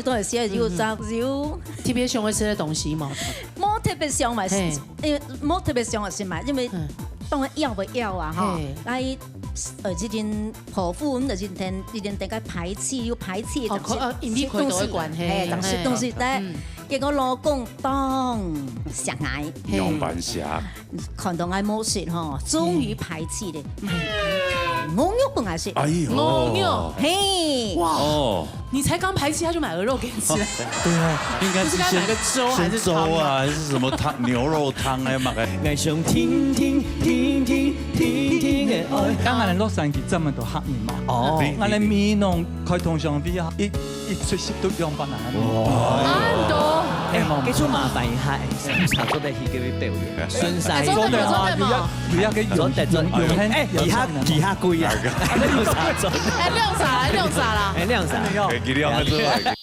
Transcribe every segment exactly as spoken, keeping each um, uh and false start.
多少時有啥有，特別想要食个東西嘛。無特別想嘛，係，因為無特別想个係嘛，因為當然要毋要啊哈。來，呃，這陣婆婆，毋就一天一天等个排氣，有排氣个東西，哦，因為開刀个關係，係，食東西，但結果老公當想愛，仰般想？ 看到𠊎無食吼，終於排氣咧，鵝肉分𠊎食。哎喲，鵝肉，係，哇，哦，你才剛排氣，他就買鵝肉給你吃。對啊，應該是先，不是該買個粥還是湯啊？先粥啊，還是什麼湯，牛肉湯啊，買個。愛上天天天天天天的愛。當然，洛杉磯這麼多客人嘛，哦，對，𠊎來美濃開同鄉會啊，一一出席都兩百人。哇，很多。哎，這就麻煩一下，哎，茶做得去給你表演。 順勢。做得做得嘛。佢一个用，做得做得。用，用，哎，幾下，幾下貴啊？哎，兩儕，哎，兩儕啦。哎，兩儕。哎，佢兩个做得。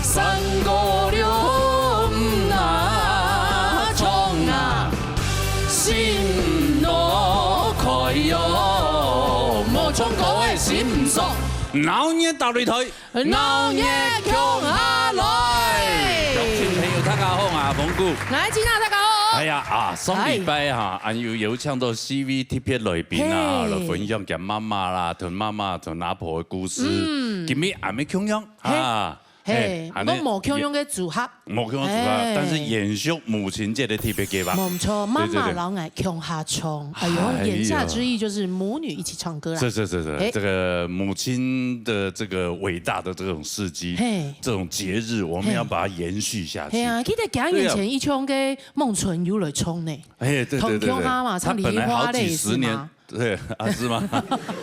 三五六五啊，衝啊，心路開喲，無唱歌个心毋爽。鬧熱大擂台，鬧熱共下來。鄉親朋友，大家好啊，阿峰哥。來，金娜，大家好。哎呀啊，上禮拜哈，俺有邀請到四位特別來賓啊，嘿，來分享佢媽媽啦、同媽媽、同阿婆个故事。嗯，今日俺乜共樣啊。 嘿，嘿，恁呢，無共樣个組合。無共樣个組合，哎，但是延續母親節个特別計畫。無錯，媽媽摎𠊎共下唱。哎喲，哎喲，言下之意就是母女一起唱歌啦。是是是是，哎，這個母親的這個偉大的這種事蹟，嘿，這種節日，我們要把它延續下去。嘿啊，記得幾年前，對啊，一唱个孟春有來唱呢。哎，對對對對，同鄉下嘛，唱梨花淚是嗎？他本來好幾十年， 對，啊，是嗎？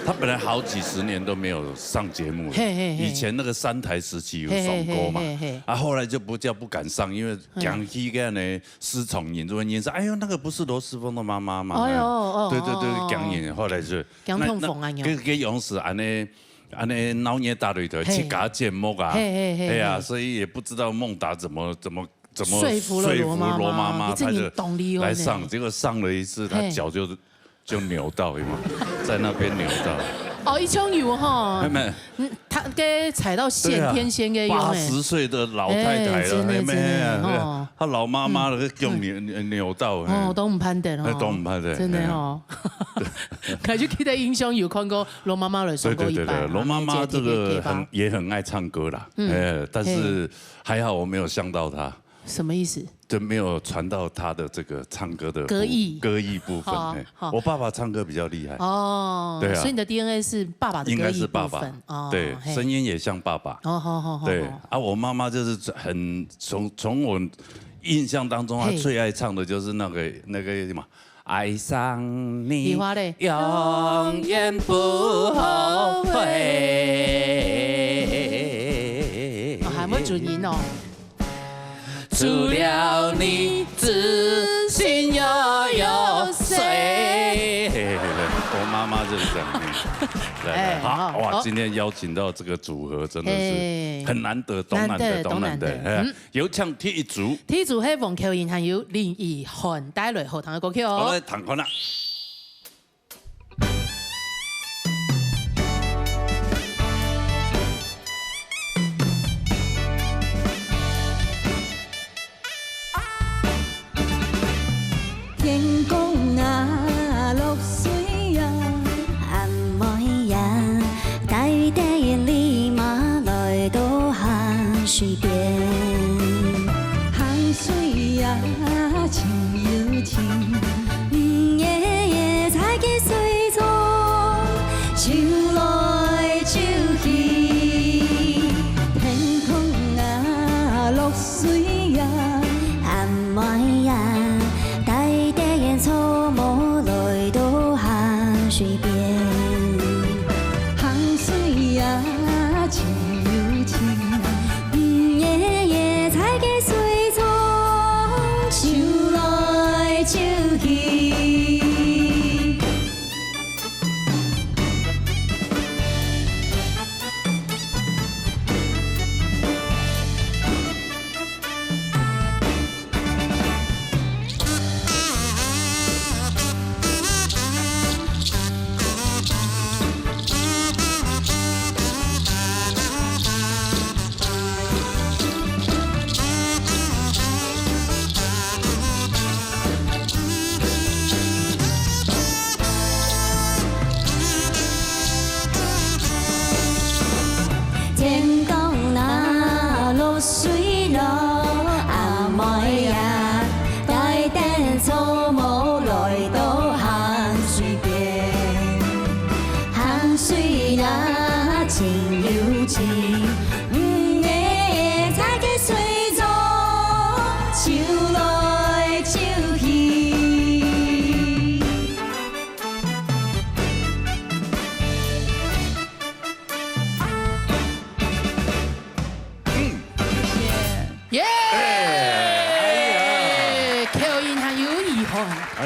他本來好幾十年都沒有上節目了。嘿，嘿，嘿。以前那個三台時期有爽歌嘛，嘿，嘿，嘿，嘿，嘿。啊，後來就不叫不敢上，因為講起个呢，失寵，引入人家說，哎喲，那個不是羅時豐的媽媽嗎？哎喲，哦，對對對，哦，講演，後來就，講痛風啊，那，那，跟，跟勇士恁呢，恁呢鬧熱大擂台，嘿，自家節目啊，嘿，嘿，嘿，哎呀，嘿，所以也不知道孟達怎麼，怎麼，怎麼說服了羅媽媽，說服羅媽媽，你真的懂你哦，她就來上，呢。結果上了一次，她，嘿，腳就 就扭到，有沒有？在那邊扭到。哦，一槍有哈。沒有，沒有。嗯，他該踩到線，對啊，天線該用欸。八十歲的老太太了，哎，真的，哎，沒有，真的，沒有，哦。她老媽媽了，嗯。用扭，扭到，哦，哎。都毋盼得哦。哎，都毋盼得，真的哦。哎。還就記得印象有看過羅媽媽來上過一擺，對，對，對，對，羅媽媽這個很，啊，姐姐，姐姐吧。也很愛唱歌啦，嗯。哎，但是，嘿。還好我沒有像到她。 什麼意思？就沒有傳到她的這個唱歌的部，歌藝。歌藝部分，好，嘿。好。我爸爸唱歌比較厲害。哦，對啊。所以你的D N A是爸爸的歌藝部分。應該是爸爸。哦，對，嘿。聲音也像爸爸。哦，好，好，好，對，好。啊，我媽媽就是很，從，從我印象當中，她，嘿，最愛唱的就是那個，那個什麼，愛上你，梨花淚。永遠不後悔。哦，還會準音哦。 除了你，自信又有誰？嘿，嘿，嘿，我媽媽就是這樣。嘿，來，來，哎，好，好，哇，好。今天邀請到這個組合，真的是，嘿，很難得，當難得，難得，當難得。當難得。哎，嗯。有請第一組。第一組係黃巧雲還有林奕涵帶來好聽个歌曲哦。好，來，聽看啊。 天公啊，落水啊，阿妹啊，帶等你嘛來到鹹水邊。鹹水啊，深又深， 嗯，夜夜在該水中，泅來泅去。天空啊，落水啊，阿妹啊，帶等草帽來到鹹水邊。鹹水啊，深又深，嗯，夜夜在該水中，泅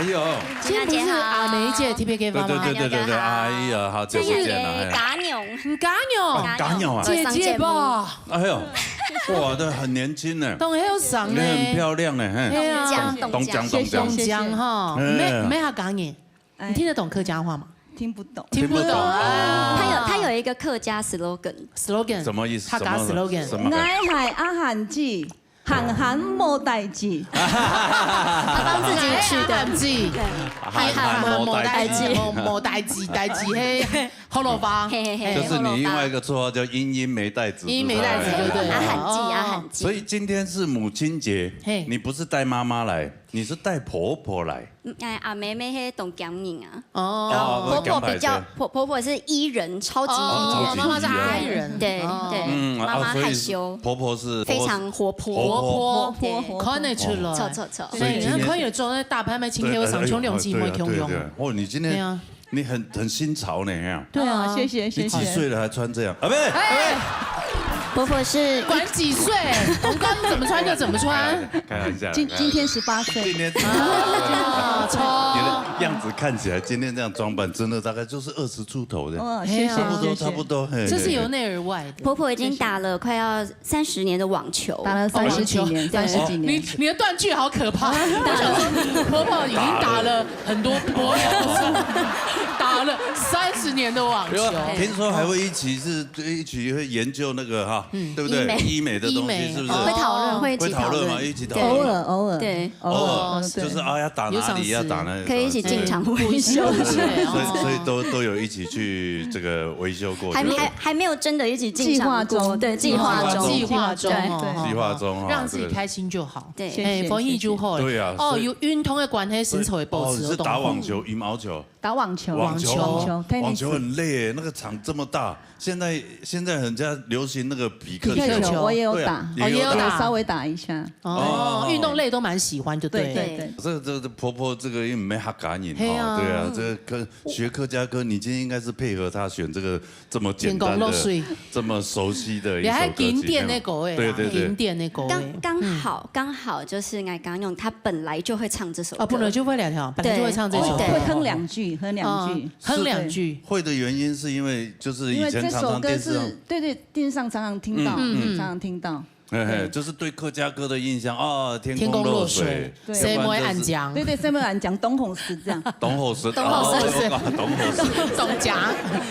哎呦，今天不是阿梅姐特別給爸媽，对对对对对对，哎呀，好久不见了，哎。家娘，你家娘，哦，家娘啊，姐姐吧，哎呦，哇，这很年轻呢，当后生呢，你很漂亮呢，嘿，对啊，懂讲懂讲，懂讲哈，哎没没啥家人，哎你听得懂客家话吗？听不懂。听不懂啊。他有他有一个客家 slogan， slogan 什么意思？客家什么 slogan，什么？矮矮阿汉子，行行无代志。他帮自己取的。自己，害怕害怕没代志，没代志，代志嘿，好老吧，嘿嘿嘿就是你另外一个绰号叫茵茵没带子，茵茵没带子就对了。阿汉记，哦阿汉记。所以今天是母亲节，嘿你不是带妈妈来，你是带婆婆来。嗯哎，阿妹妹是东江人啊，哦，哦婆婆比较讲白婆婆婆是伊人，超级伊人。哦，妈妈是阿姨人，对哦对，嗯，妈妈啊所以害羞，婆婆是非常活泼，活泼对看得出来，错错错，所以今天对，你看看有装在大拍卖，今天有上穷两斤没穷用，对对对哦，你今天对啊，你很很新潮呢，哈。对啊，谢谢谢谢。你几岁了还穿这样啊？不是，婆婆是管几岁，我告诉你怎么穿就怎么穿。开玩笑，今今天十八岁。今天啊，你的样子看起来，今天这样装扮，真的大概就是二十出头的，哦，谢谢哎呀差不多谢谢。差不多，嘿这是由内而外的。婆婆已经打了快要三十年的网球，打了三十几年，哦三十几年。你你的断句好可怕！我想说，婆婆已经打了很多波了，打了三十年的网球。听说还会一起是一起会研究那个哈，对不对？医美医美的东西医美是不是？哦会讨论，会一起会讨论吗？论，一起讨对论。偶尔偶尔对偶尔，哦嗯对就是啊，要打哪里，有赏识要打哪里，可以一起进场补一下维修。对所以所以都都有一起去这个维修过。还还还没有真的一起进场过，计划中对，计划中，计划中对哦，计划中哦，让自己开心就好。对这个谢谢哎，防疫就好了。对啊哦，所以有运动的关系，身材会保持哦，你是打网球、羽毛球、打网球，网球、网球网球，tennis 网球很累耶，那个场这么大。现在现在人家流行那个匹克匹克球我也有打对啊，也有打。哦也有打稍微打一下。哦，运动类都蛮喜欢，就对了。对对对。这这这婆婆这个又没哈感应嘿啊哈，对啊，这个客学客家歌，你今天应该是配合她选这个这么简单的天公落水、这么熟悉的一首歌曲，你还经典的歌哎，对对对经，典的歌哎。刚刚好刚好就是爱刚用，她本来就会唱这首歌，哦，本来就会两条，本来就会唱这首歌。对会哼两句，哼两句嗯。哼两句。会的原因是因为就是以前常因为这首歌常电视上是，对对，电视上常常听到，嗯嗯常常听到。嘿嘿，就是对客家歌的印象啊，天公落水，天公落水，对谁不会按讲？对对，上面来讲东红是这样。董火石，董火石哦董火石，董讲，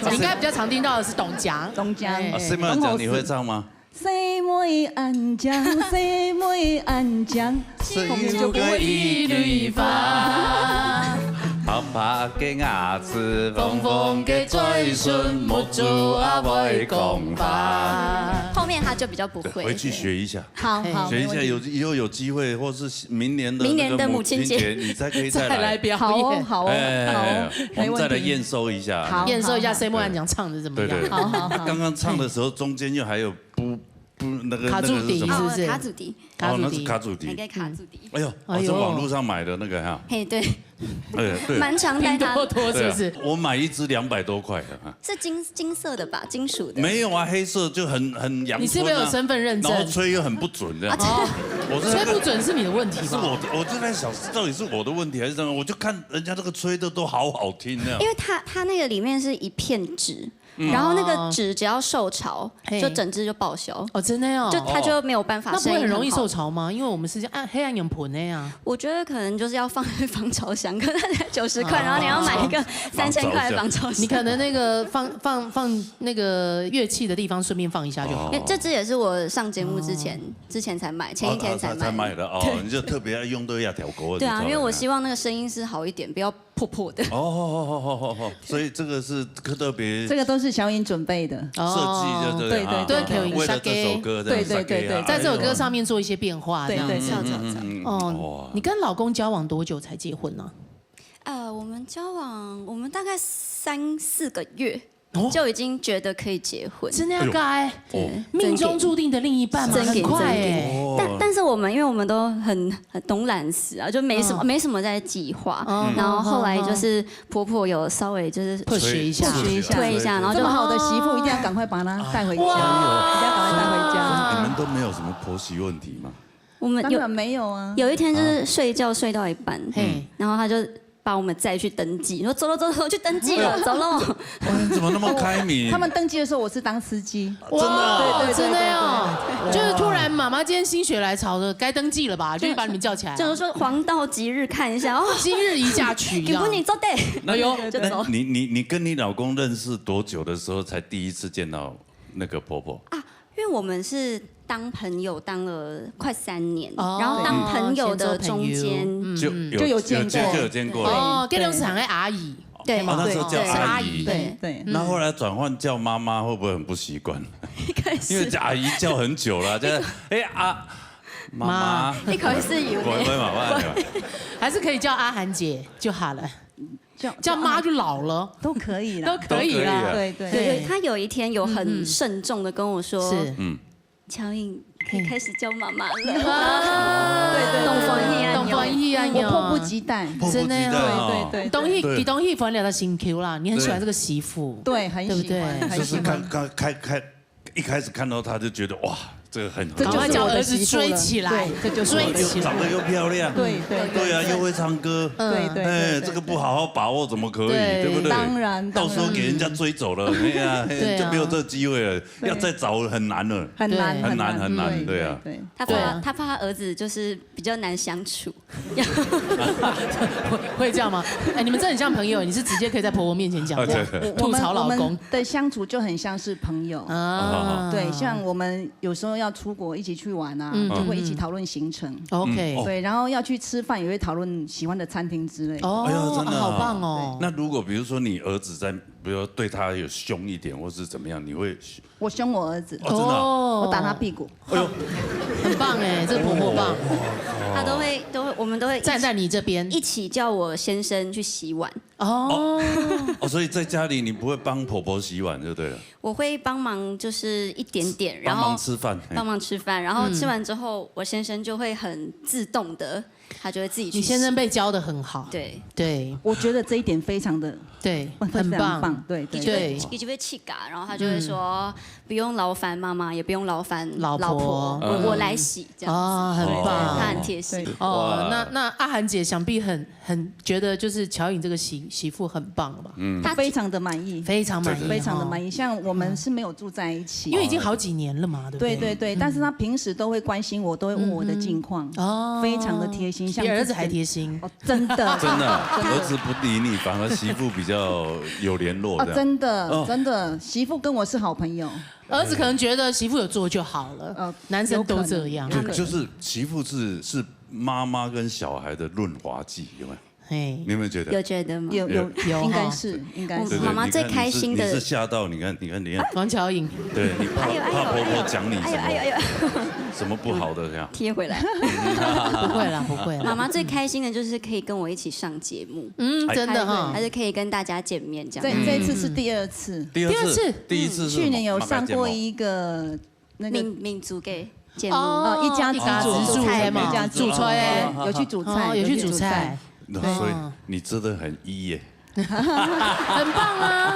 你应该比较常听到的是董讲。东讲哎啊，谁没有讲你会唱吗？谁妹安讲，谁妹安讲，谁我们就不会一蕊花，白白个牙齿，红红个嘴唇，目珠啊会讲话。后面她就比较不会。回去学一下。好好，学一下，没问题有以后有机会，或是明年的明年的那个母亲节节，你再可以再再来来。表演。好哦好哦哎哎哎好哦哎，我们再来没问题验收一下。好验收一下谁不敢讲唱的怎么样？对对，好好好刚刚唱的时候，中间又还有不不那个卡住笛那个是什么？是不是哦，卡祖笛，哦，那是卡住笛卡祖笛那。个卡祖笛，哎呦，哎呦哦，是网络上买的那个哈。嘿，对，哎，对，蛮常带她拼多多是不是？对啊，我买一支两百多块的哈。是金金色的吧，金属的。没有啊，黑色就很很阳春啊。你是不是有身份认证然后吹又很不准这样。哦，我是吹不准是你的问题吧？是我的，我就在想，到底是我的问题还是什么？我就看人家这个吹的都好好听那样因。为它它那个里面是一片纸，然后那个纸只要受潮，嘿就整支就报销，哦，真的哦，就它就没有办法，那不会很容易受声音好。潮吗？因为我们是按黑暗眼盆的呀。我觉得可能就是要放在防潮箱，可能才九十块，然后你要买一个三千块的防潮箱。你可能那个放放放那个乐器的地方，顺便放一下就好。因为这支也是我上节目之前之前才买，前一天哦才买。才买的哦，你就特别要用到一条狗。对啊，因为我希望望那个声音是好一点，不要破破的。哦哦哦哦哦哦，所以这个是特别这个都是小颖准备的。设计，对不对？对哈对对为了这首歌，对对对对在这首歌上面做一些变化，这样子。对对对嗯嗯嗯哦哇，你跟老公交往多久才结婚呢？呃，我们交往，我们大概三四个月哦就已经觉得可以结婚。真的要改？哦命中注定的另一半嘛，真的很快哎。哦但但是我们因为我们都很很懂懒死啊，就没什么嗯没什么在计划。嗯然后后来就是婆婆有稍微就是push一下，推一下推一下，然后就这么好的媳妇，一定要赶快把她带回家，哇一定要赶快带回家。你们都没有什么婆媳问题吗？我们有当然没有啊。有一天就是睡觉睡到一半，嘿。然后他就把我们载去登记，说走了走了，我去登记了，走了。哇，你怎么那么开明？他们登记的时候，我是当司机。真的啊哇，真的哦，就是突然妈妈今天心血来潮的，该登记了吧，就去把你们叫起来。就是说黄道吉日看一下哦，今日宜嫁娶，你不你做对，哎呦，就走。你你你跟你老公认识多久的时候才第一次见到那个婆婆？因为我们是当朋友当了快三年，哦然后当朋友的中间，嗯就就有见过就就有见过了。哦，跟龙场的阿姨，对，哦，那时候叫对阿姨。对，那后来转换叫妈妈，会不会很不习惯？一开始因为阿姨叫很久了，就是哎啊，妈妈，一开始以为喂喂妈妈，还是可以叫阿涵姐就好了，叫叫妈就老了，都可以啦，都可以啦。对对对对，他有一天有很慎重的跟我说，是，嗯，乔颖可以开始叫妈妈了，啊动翻译啊，动翻译啊，我迫不及待。迫不及待啊。对对对，东西对给东西翻了的心 Q 啦，你很喜欢这个媳妇，对，很喜欢，对不对很喜欢。就是看看开开一开始看到她就觉得哇，这个很这就是赶快叫儿子我的媳妇了追起来，对这就是我的追起来。长得又漂亮，对对对啊，又会唱歌，对对哎，对这个不好好把握怎么可以，对对不对？当然到时候给人家追走了，哎呀，对啊就没有这个机会了，对要再找很难了。很难对很难很难对对啊对他对啊怕他怕他儿子就是比较难相处，会这样吗？哎，你们真的很像朋友，你是直接可以在婆婆面前讲啊对这样，我吐槽老公我们我们。的相处就很像是朋友。啊，对，像我们有时候要出国一起去玩啊，嗯就会一起讨论行程。OK，嗯对，然后要去吃饭也会讨论喜欢的餐厅之类的。哎呀哦，真的啊好棒哦。那如果比如说你儿子在，比如说对他有凶一点，或是怎么样，你会我凶我儿子，哦真的啊我打他屁股。很棒哎，这婆婆棒，他都会都会我们都会一起站在你这边一起叫我先生去洗碗，哦。哦，所以在家里你不会帮婆婆洗碗就对了，我会帮忙就是一点点，然后帮忙吃饭。嘿帮忙吃饭，然后吃完之后，我先生就会很自动的，他就会自己去洗。你先生被教的很好，对，对我觉得这一点非常的对，会很棒非常棒，对对对，一直会气嘎，然后他就会说不用劳烦妈妈，也不用劳烦老婆婆，我我来洗这样。哦，很他棒很贴心对。哦哇。那那阿涵姐想必很很觉得就是乔颖这个媳媳妇很棒了吧？嗯，他非常的满意，非常的满意，非常的满意，我们是没有住在一起，因为已经好几年了嘛，对不对？对对对，但是他平时都会关心我，都会问我的近况，哦，非常的贴心，像比儿子还贴心。哦，真的真的，儿子不理你，反而媳妇比较有联络啊，这样。真的哦真的，媳妇跟我是好朋友，儿子可能觉得媳妇有做就好了，呃男生都这样。有可能就就是媳妇是是妈妈跟小孩的润滑剂，有没有？嘿，你有没有觉得？有觉得吗？有有有哈应该是应该是对对，妈妈最你看你是开心的你是吓到，你看你看你看，王乔颖，对你怕哎呦哎呦怕婆婆讲你什哎呦哎呦么哎呦，什么不好的这样。贴回来。不会啦，不会啦。妈妈最开心的就是可以跟我一起上节目，嗯，真的哈还，是可以跟大家见面这样。这这次是第二次，第二次第二次，第一次是去年有马马改节目上过一个那个民民族给节目，哦，一家之主煮菜嘛，一家之主煮菜，有去煮菜，哦，有去煮菜，那所以你真的很一耶，很棒啊，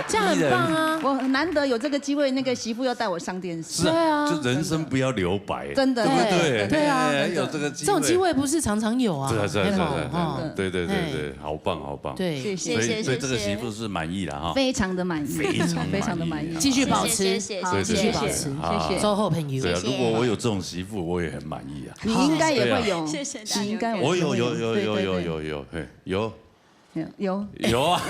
这样很棒啊。我难得有这个机会，那个媳妇要带我上电视是，对啊就人生不要留白，真的对不对？对啊哎有这个机会，这种机会不是常常有啊，是啊是啊是啊对吗是啊哦对对对对，好棒好棒，对，谢谢，所以谢谢所以这个谢谢媳妇是满意了哈，非常的满意，非常非常的满意满意啊。继续保持，谢谢谢谢对对继续保持对对，啊售后朋友对。啊，谢谢如果我有这种媳妇，我也很满意啊。你应该也会有，谢谢大家你应该我有有有有有对对对有有有，嘿，有有有有啊。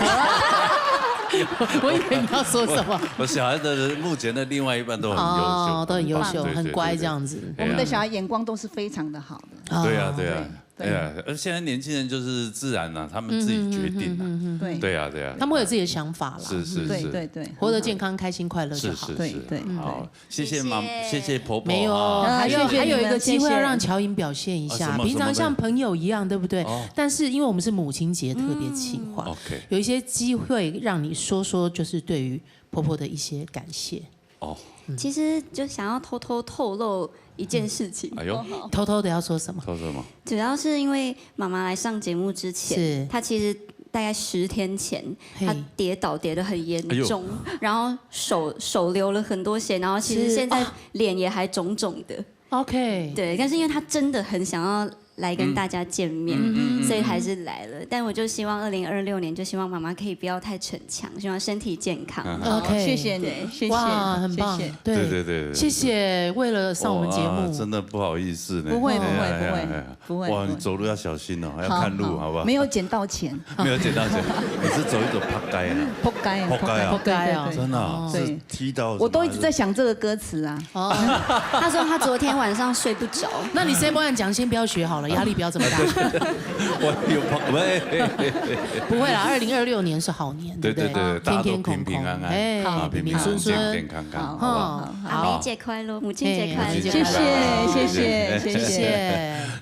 我以为你要说什么，我小孩的目前的另外一半都很优秀，哦，都很优秀，对对很乖对对这样子。我们的小孩眼光都是非常的好的，哦对呀对呀对对呀，而现在年轻人就是自然啊，他们自己决定啊，对对呀对呀，他们会有自己的想法啦，是是是，对对对，活得健康、开心、快乐就好。是是是，对对好，谢谢妈，谢谢婆婆，没有，啊还有谢谢你们还有一个机会谢谢让乔英表现一下，啊什么平常像什么呢朋友一样，对不对哦？但是因为我们是母亲节特别企划， OK，有一些机会让你说说，就是对于婆婆的一些感谢。哦，其实就想要偷偷透露一件事情，哎呦，偷偷的要说什么？说什么？主要是因为妈妈来上节目之前，是她其实大概十天前，嘿她跌倒跌得很严重，哎然后手手流了很多血，然后其实是现在脸也还肿肿的。OK，对，但是因为他真的很想要来跟大家见面，嗯哼。所以还是来了。但我就希望二零二六年，就希望妈妈可以不要太逞强，希望身体健康。嗯哼。OK，谢谢你，对。谢谢，哇，很棒，谢谢。对，对对对对谢谢为了上我们节目哇，真的不好意思呢。不会不会哎呀不会哎呀哎呀不会不会哇，你走路要小心哦，要看路，好不好？没有捡到钱，没有捡到钱，你是走一走扑街啊，扑街啊，扑街啊扑街，对对对真的啊对是踢到什么。我都一直在想这个歌词啊。哦，他说他昨天晚上睡不着。那你 C 波按讲，先不要学好了，压力不要这么大。我有朋喂，不会啦，二零二六年是好年，对不对？对对，大家都天天空空，平平安安，哎，啊，平平平安健顺顺。健康康，好好不好？哦，阿梅节快乐，母亲节快乐。哎母亲节谢谢谢谢谢谢谢谢。谢谢。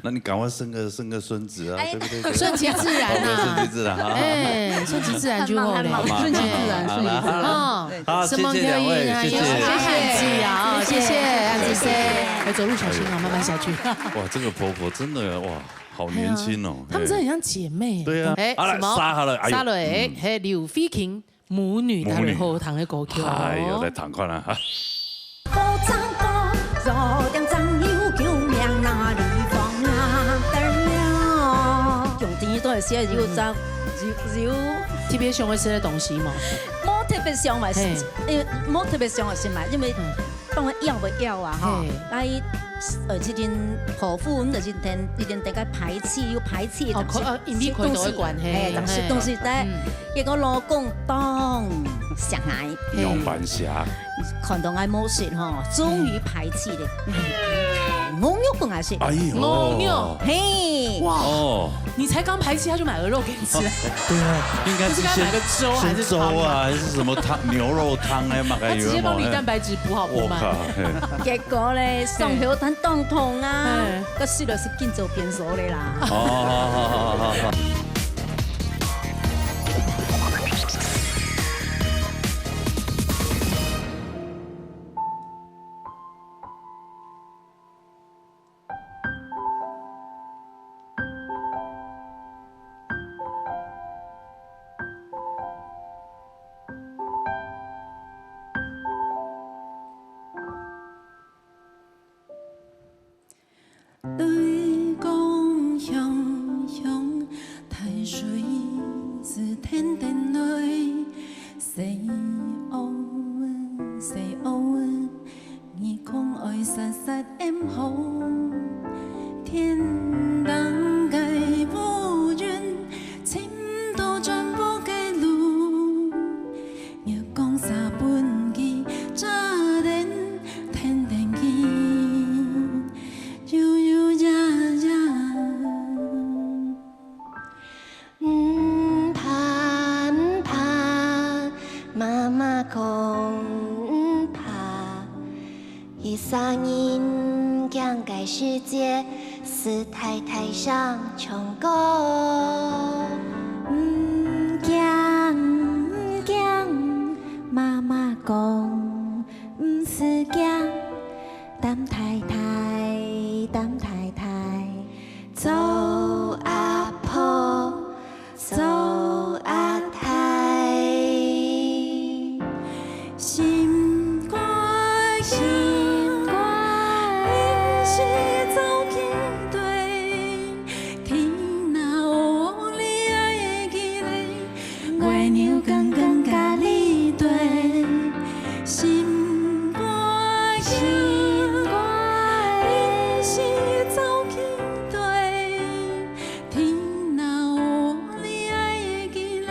那你赶快生个生个孙子啊，哎对不对？对不对顺其自然呐哦顺其自然哈。哎，顺其自然就好了。慢慢慢慢顺其自然，慢慢顺其自然。哦，好什么谢谢两位可以啊？谢谢有汉子啊，哦，谢谢汉子 C，要走路小心哦，慢慢下去。哇，这个婆婆真的哇，好年轻哦。她们真的很像姐妹。对啊哎，好来什么？杀好了哎呦杀了哎，嘿，刘飞琴母女，母女她的好听的歌曲哦。哎呦，来谈看啊。保障保，若点张油救命哪里放啊？等了。用第一段写有张有有，特别想要吃的东西嘛，无特别想嘛是嘿，因为无特别想嘛是嘛，因为嗯当然要不要啊哈嘿？那一呃，这天婆婆，我们的今天一天大概排气有排气的哦可呃因为开头的关系哎，当时东西在嗯一个老公当想来，嘿样板侠，看到爱模式哈，终于排气了，我又不爱吃，哎呦，哦哟嘿，哇，哦，你才刚排气，他就买鹅肉给你吃，对啊，应该是不是该买个先粥还是先粥汤吗啊，还是什么汤牛肉汤哎，嘛该他直接帮你蛋有没有？白质补好补满。我靠，嘿结果嘞，上头谈当痛啊哎，可是了是紧走变瘦的啦。哦，好好好好好。雷公雄雄，大水是天天來，細雨細雨，耳空愛煞煞掩好。天頂个烏雲，尋到轉屋个路。 月光灑分佢，遮等天頂佢，悠悠夜夜。毋怕毋怕，媽媽講毋怕。一儕人驚个時節，斯大大聲唱歌。毋驚毋驚，媽媽講毋使驚，擔太太，擔太太，做阿婆，做阿太。心肝，心肝，毋使走去對，天若烏你愛記咧。 月娘光光甲你綴，心肝心肝，你是走去佗？天若烏你愛記咧，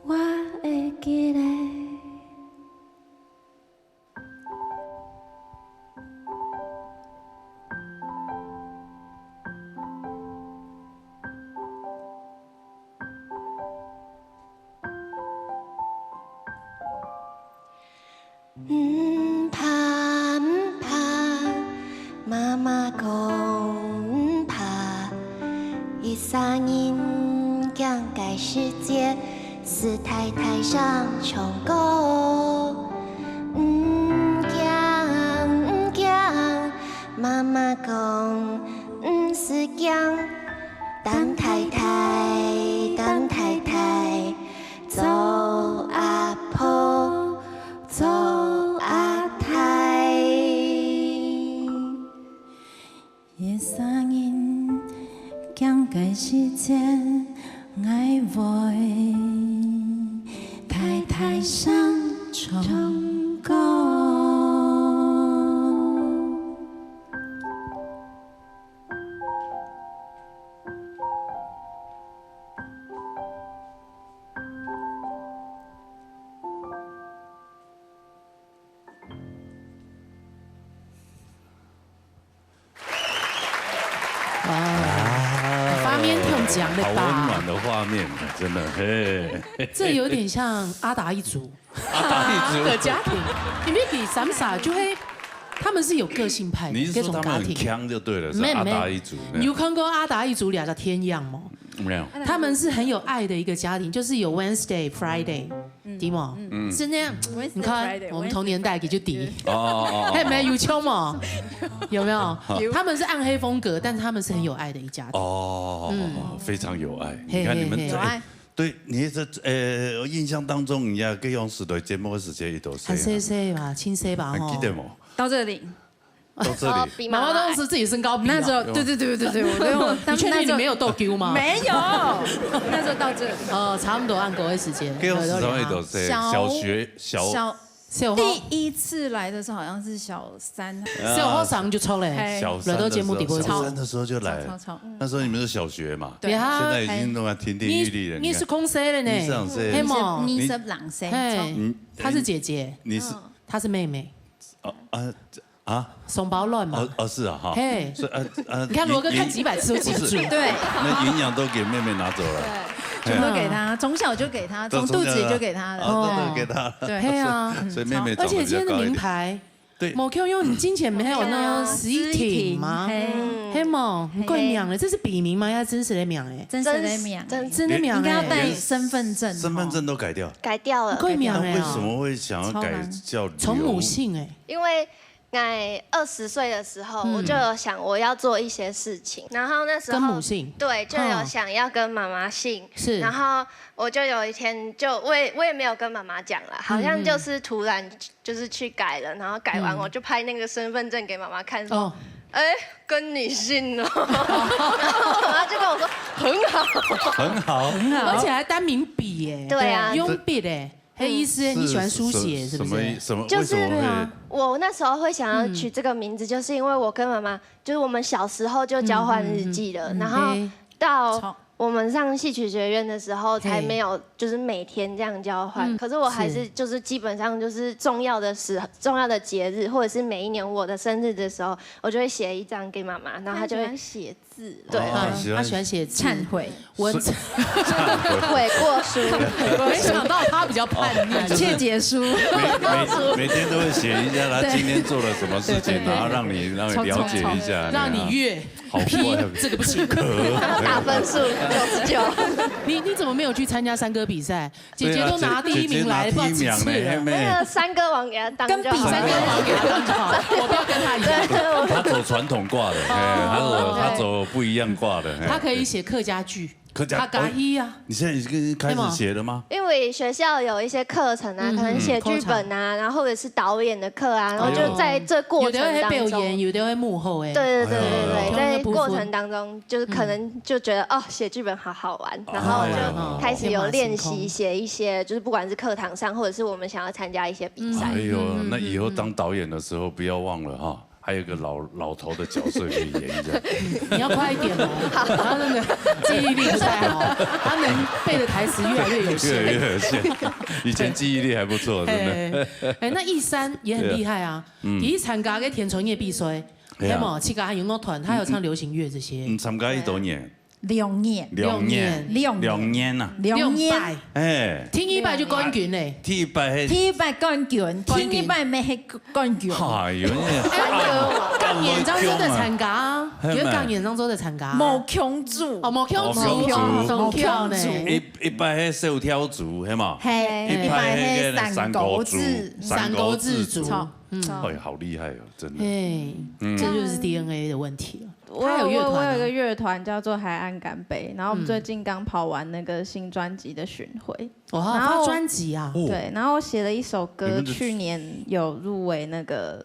我會記咧。 毋怕毋怕，媽媽講毋怕，一儕人驚个時節，斯大大聲唱歌。毋驚毋驚，媽媽講毋使驚，擔太太，擔太太，做阿婆，做阿太。个時節，𠊎會大大聲唱歌。哇，畫面太強了吧！好溫暖的畫面，真的，嘿。這有點像阿達一族阿達一族的家庭，裡面比三傻就會，他們是有個性派的，你是說他們很各種家庭。強就對了，是沒有阿達一族。你有看過阿達一族兩個天樣嗎？沒有？他們是很有愛的一個家庭，就是有 Wednesday、Friday，對嗎？是那樣。你看我們同年代就知。哦哦哦哦。還有沒有有秋嘛？有沒有？他們是暗黑風格，但是他們是很有愛的一家庭。哦，非常有愛。嘿你看你們嘿嘿哎，對，你這呃，我印象當中，你啊，各用時代節目的時間一都還細細吧，親細吧吼。還記得嗎？到這裡，到這裡，比媽媽矮媽媽都是自己身高比啊。那時候對對對對對，我都用，你確定你沒有鬥丟嗎？沒有，那時候到這裡。哦，差不多按國的時間。各用時代一都是小小學小小小學第一次來的時候好像是小三，小學生就出來，嘿小三來到節目的時候底部去。小三的時候就來超，超嗯那時候你們是小學嘛，對呀現在已經弄到亭亭玉立了。你是你看公司的呢，你是公司的嘿嘛，你是冷谁？嘿，嗯，她是姐姐，你是她是妹妹。哦啊啊双胞卵嘛哦。哦是啊哈，嘿是啊啊，你看罗哥看几百次都记不住。对，那营养都给妹妹拿走了。全部都给他，从小就给他，从肚子里就给他了。啊，都给他了。对，嘿啊，所以妹妹长得而且今天的比较高一点。名牌，对，某 Q 用你金钱没有那个十一挺吗？嘿黑某，你够娘了，这是笔名吗？要真实的名哎，真实的名，真真的名应该要带哎，身份证，身份证都改掉。改掉了，够娘哎那为什么哦，会想要改叫刘？从母姓哎，因为在二十岁的时候，嗯我就有想我要做一些事情，然后那时候跟母姓对，就有想要跟妈妈姓，是然后我就有一天就我也我也没有跟妈妈讲了，好像就是突然就是去改了，然后改完嗯我就拍那个身份证给妈妈看，说哦，哎、跟你姓哦，然后我妈就跟我说很好，很好，而且还单名笔耶，对啊用笔哎，黑医师，你喜欢书写是不是？什么什么就是为什么会？我那时候会想要取这个名字，就是因为我跟妈妈，就是我们小时候就交换日记了，然后嘿到从我们上戏曲学院的时候才嘿没有，就是每天这样交换。嗯可是我还是是就是基本上就是重要的时重要的节日，或者是每一年我的生日的时候，我就会写一张给妈妈，然后她就会写字，对哦喜欢他喜欢写字，忏悔，文字，悔过书。没想到他比较叛逆，就是切结书，每每每天都会写一下他今天做了什么事情，对对对然后让你让你了解一下，让你越好批这个不行。打分数九十九。你你怎么没有去参加山歌比赛？姐姐都拿第一名来，不知道几次了。那个山歌王给他当就好山歌王给他当就好，我不要跟他一样。他走传统挂的，哎，他走他走不一样挂的，哎他可以写客家剧，客家他可以啊。你现在已经开始写了吗？因为学校有一些课程啊，嗯可能写剧本啊，然后或者是导演的课啊，然后就在这过有的会程当中，表演，有的会幕后哎。对对对对哎对，在呦过程当中，就是可能就觉得哦，写剧本好好玩，然后哎呦就开始有练习写一些，就是不管是课堂上，或者是我们想要参加一些比赛。哎呦，那以后当导演的时候不要忘了哈，还有个老老头的角色可以演一下。你要快一点哦，他那个记忆力不太好，他能背的台词越来越有越来限。越有限，以前记忆力还不错，真的。哎，哎，那一山也很厉害啊，第一参加个田村夜必衰，哎呀那么七个还有乐团，他有唱流行乐这些嗯，，参加一多年，两年，两年，两两年呐，两年，两百，哎，第一百就冠军嘞。第一百第一百冠军，冠军第一百没系冠军，哎呦，哎，有讲演唱周的参加啊，嘿有讲演唱周的参加啊。无共主哦，，无共主，无共主无共呢。无共主一一百系小跳族，系嘛？嘿，一一百百系系山歌子，山歌子，山歌子族错，嗯错哎，好厉害哦，真的。哎，嗯这就是 D N A 的问题了。我他有乐团啊我我有一个乐团叫做海岸干杯，然后我们最近刚跑完那个新专辑的巡回，哇，然后发专辑啊！哦对，然后我写了一首歌，你们的去年有入围那个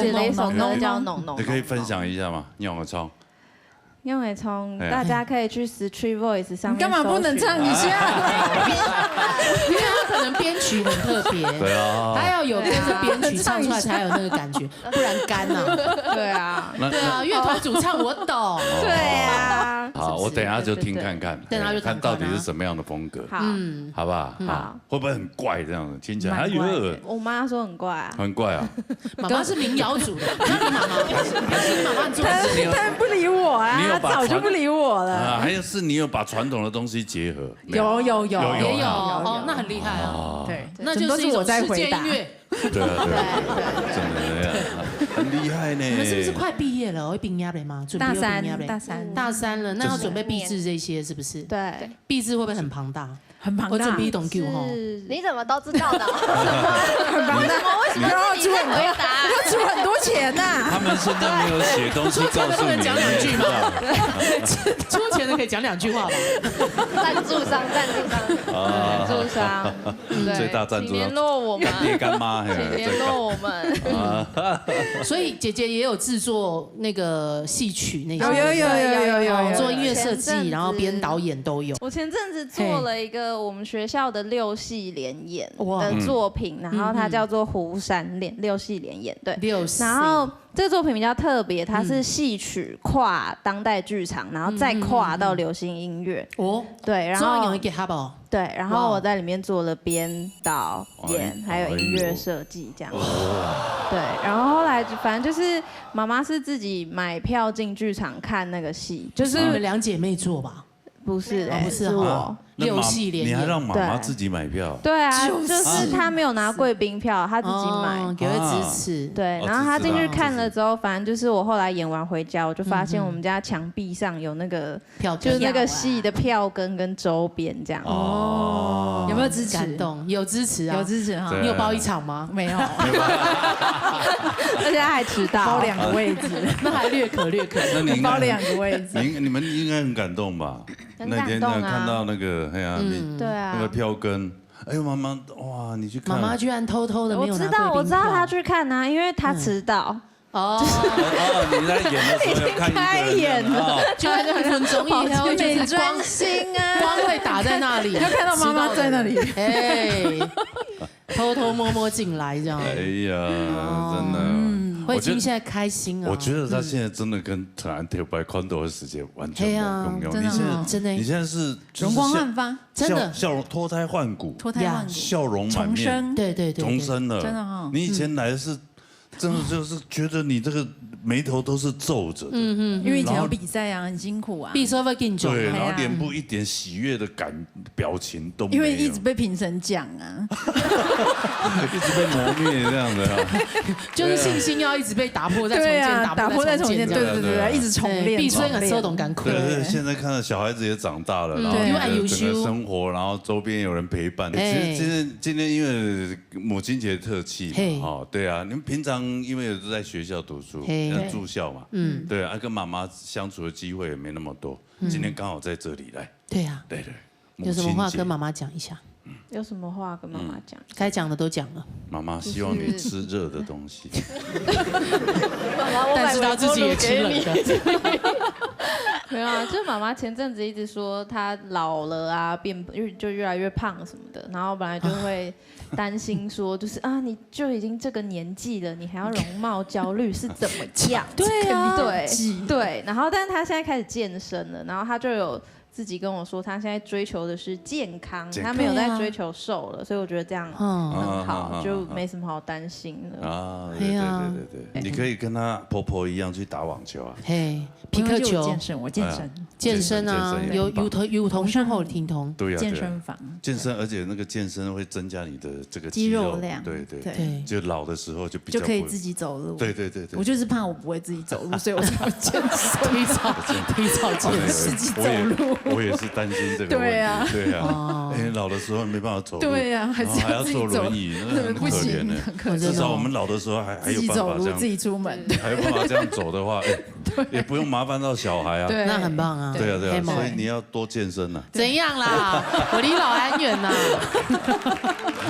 寫了一首歌叫《儂儂儂儂》。你可以分享一下吗？仰仔唱。仰仔唱，哎呀。大家可以去 Street Voice 上面搜寻。你干嘛不能唱一下？因为他可能编曲很特别，对啊。他要有跟着编曲唱出来才有那个感觉，不然干啊。对啊。那，对啊，那乐团主唱我懂。对啊。好，我等一下就听看看，等一下就听看啊。看到底是什么样的风格，好。嗯。好不好？好。好。会不会很怪这样子？听起来，蛮怪的。哎呦，我妈说很怪啊。很怪啊。妈妈是民谣组的，那你妈妈，你妈妈做她，她不理我啊，你有把她早就不理我了。传，啊，还有是你有把传统的东西结合，没有？有，有，有，有，也有，有，有。哦，那很厉害啊。哦。对，那就是一种世界音乐。全部都是我在回答。对啊，对啊，对啊，真的，对啊，很厉害呢。你们是不是快毕业了？会毕业了吗？准备要毕业了。大三，大三。大三了，那要准备毕制这些，是不是？对。毕制会不会很庞大？很庞大。我准备一桶酒吼。是。你怎么都知道的？很庞大。为什么？为什么是你在回答？要出很多，要出很多钱呐。他们现在没有写东西告诉你，出钱的不能讲两句吗？你知道吗？出钱的可以讲两句话吧？赞助商，赞助商。啊。赞助商。嗯。对，最大赞助商。请联络我们。干爹干妈，嘿，请联络我们。啊。所以姐姐也有制作那个戏曲那些。有，有，有，有，有，有，有，哦，有。做音乐设计，前阵子然后编导演都有。我前阵子做了一个我们学校的六系联演的作品，哇。然后它叫做《湖山恋》，六系联演，对。六系。然后这个作品比较特别，它是戏曲跨当代剧场，然后再跨到流行音乐。哦。对，然后所以有一个 hub 哦。对，然后我在里面做了编导、哇。演，还有音乐设计这样。哇。对，然后后来就，反正就是妈妈是自己买票进剧场看那个戏，就是你们两姐妹做吧？不是，哦，哎，不是啊。是我。啊，那妈，六系联演。你还让妈妈自己买票？对。对啊，就是就是她没有拿贵宾票，她自己买。哦，给她支持。啊。对，哦，然后她进去看了之后，支持啊，支持。反正就是我后来演完回家，我就发现我们家墙壁上有那个，票根。就是那个戏的票根跟周边这样。哦。有没有支持？感动，有支持啊。有支持哈。对。你有包一场吗？没有。而且她还迟到。包两个位置。那还略可，略可。那你应该很，包两个位置。你，你们应该很感动吧？ 很感动啊。那天呢，看到那个，哎呀，嗯。你，对啊。那个票根，哎呦，妈妈，哇，你去看。妈妈居然偷偷地没有拿贵宾票。我知道，我知道她去看啊，因为她迟到。嗯。哦。哦，哦，你在演的时候要看一个人这样子啊。已经开演了。哦。就在那分钟以后，就是光，很专心啊。光会打在那里，要看到妈妈在那里。哎，偷偷摸摸进来这样。哎呀，哦。真的。嗯。慧清现在开心哦。我觉得，我觉得她现在真的跟《台南铁白看到》的时间完全不一样。嘿啊，真的哦。你现在，真的。你现在是 就是笑，容光焕发。真的。笑，笑容，脱胎换骨。脱胎换骨。呀。笑容满面。重生。对，对，对，对。重生了。真的哦。你以前来是，真的就是觉得你这个眉头都是皱着的。嗯，嗯，嗯。因为以前有比赛啊，然后很辛苦啊。比赛会紧张啊。对，然后脸部一点喜悦的感，哎呀。表情都没有。因为一直被评审讲啊。一直被磨灭这样的啊。就是信心要一直被打破再重建，对啊，打破再重建，打破再重建这样。对，对，对，对，对。一直重练，对，必须要重练。受这种感觉。对，对，现在看到小孩子也长大了，嗯。然后对。又爱优秀。整个生活，然后周边有人陪伴。哎。其实今天，今天因为母亲节特辑嘛，嘿。哈，对啊，你们平常因为都在学校读书，嘿。要住校嘛，嗯。对啊，跟妈妈相处的机会也没那么多，嗯。今天刚好在这里来。对啊。对，对。 有什么话跟妈妈讲一下？母亲节。有什么话跟妈妈讲？嗯。该讲的都讲了。妈妈希望你吃热的东西。就是妈妈，我买微波炉给你。但是她自己也吃冷的。没有啊，就妈妈前阵子一直说她老了啊，变，越，就越来越胖什么的，然后本来就会担心说，就是啊，你就已经这个年纪了，你还要容貌焦虑是怎么样？对啊。对，对，然后但是她现在开始健身了，然后她就有 自己跟我说，她现在追求的是健康，健康。她没有在追求瘦了，对啊。所以我觉得这样很好，嗯。就没什么好担心的。啊，对，哎呀。对，对，对，对。你可以跟她婆婆一样去打网球啊。嘿，皮克球。不用，就我健身，我健身。哎呀，健身啊，健身，健身也很棒。有，有同，有同事后听筒。对呀，对呀。健身房。健身，而且那个健身会增加你的这个肌肉，肌肉量，对，对，对。对。就老的时候就比较不，就可以自己走路。对，对，对，对。我就是怕我不会自己走路，所以我才要健身。提早，提早健身。自己走路。我也，我也是担心这个问题。对啊。对啊。哦。哎，老的时候没办法走路。对啊，还是要自己走。然后还要坐轮椅，那很可怜欸。不行，很可怜。至少我们老的时候还，还有办法这样，自己走路，自己出门。还有办法这样走的话，哎，也不用麻烦到小孩啊。对，那很棒啊。对啊，对啊，黑毛。所以你要多健身啊。怎样啦？我离老还很远呐。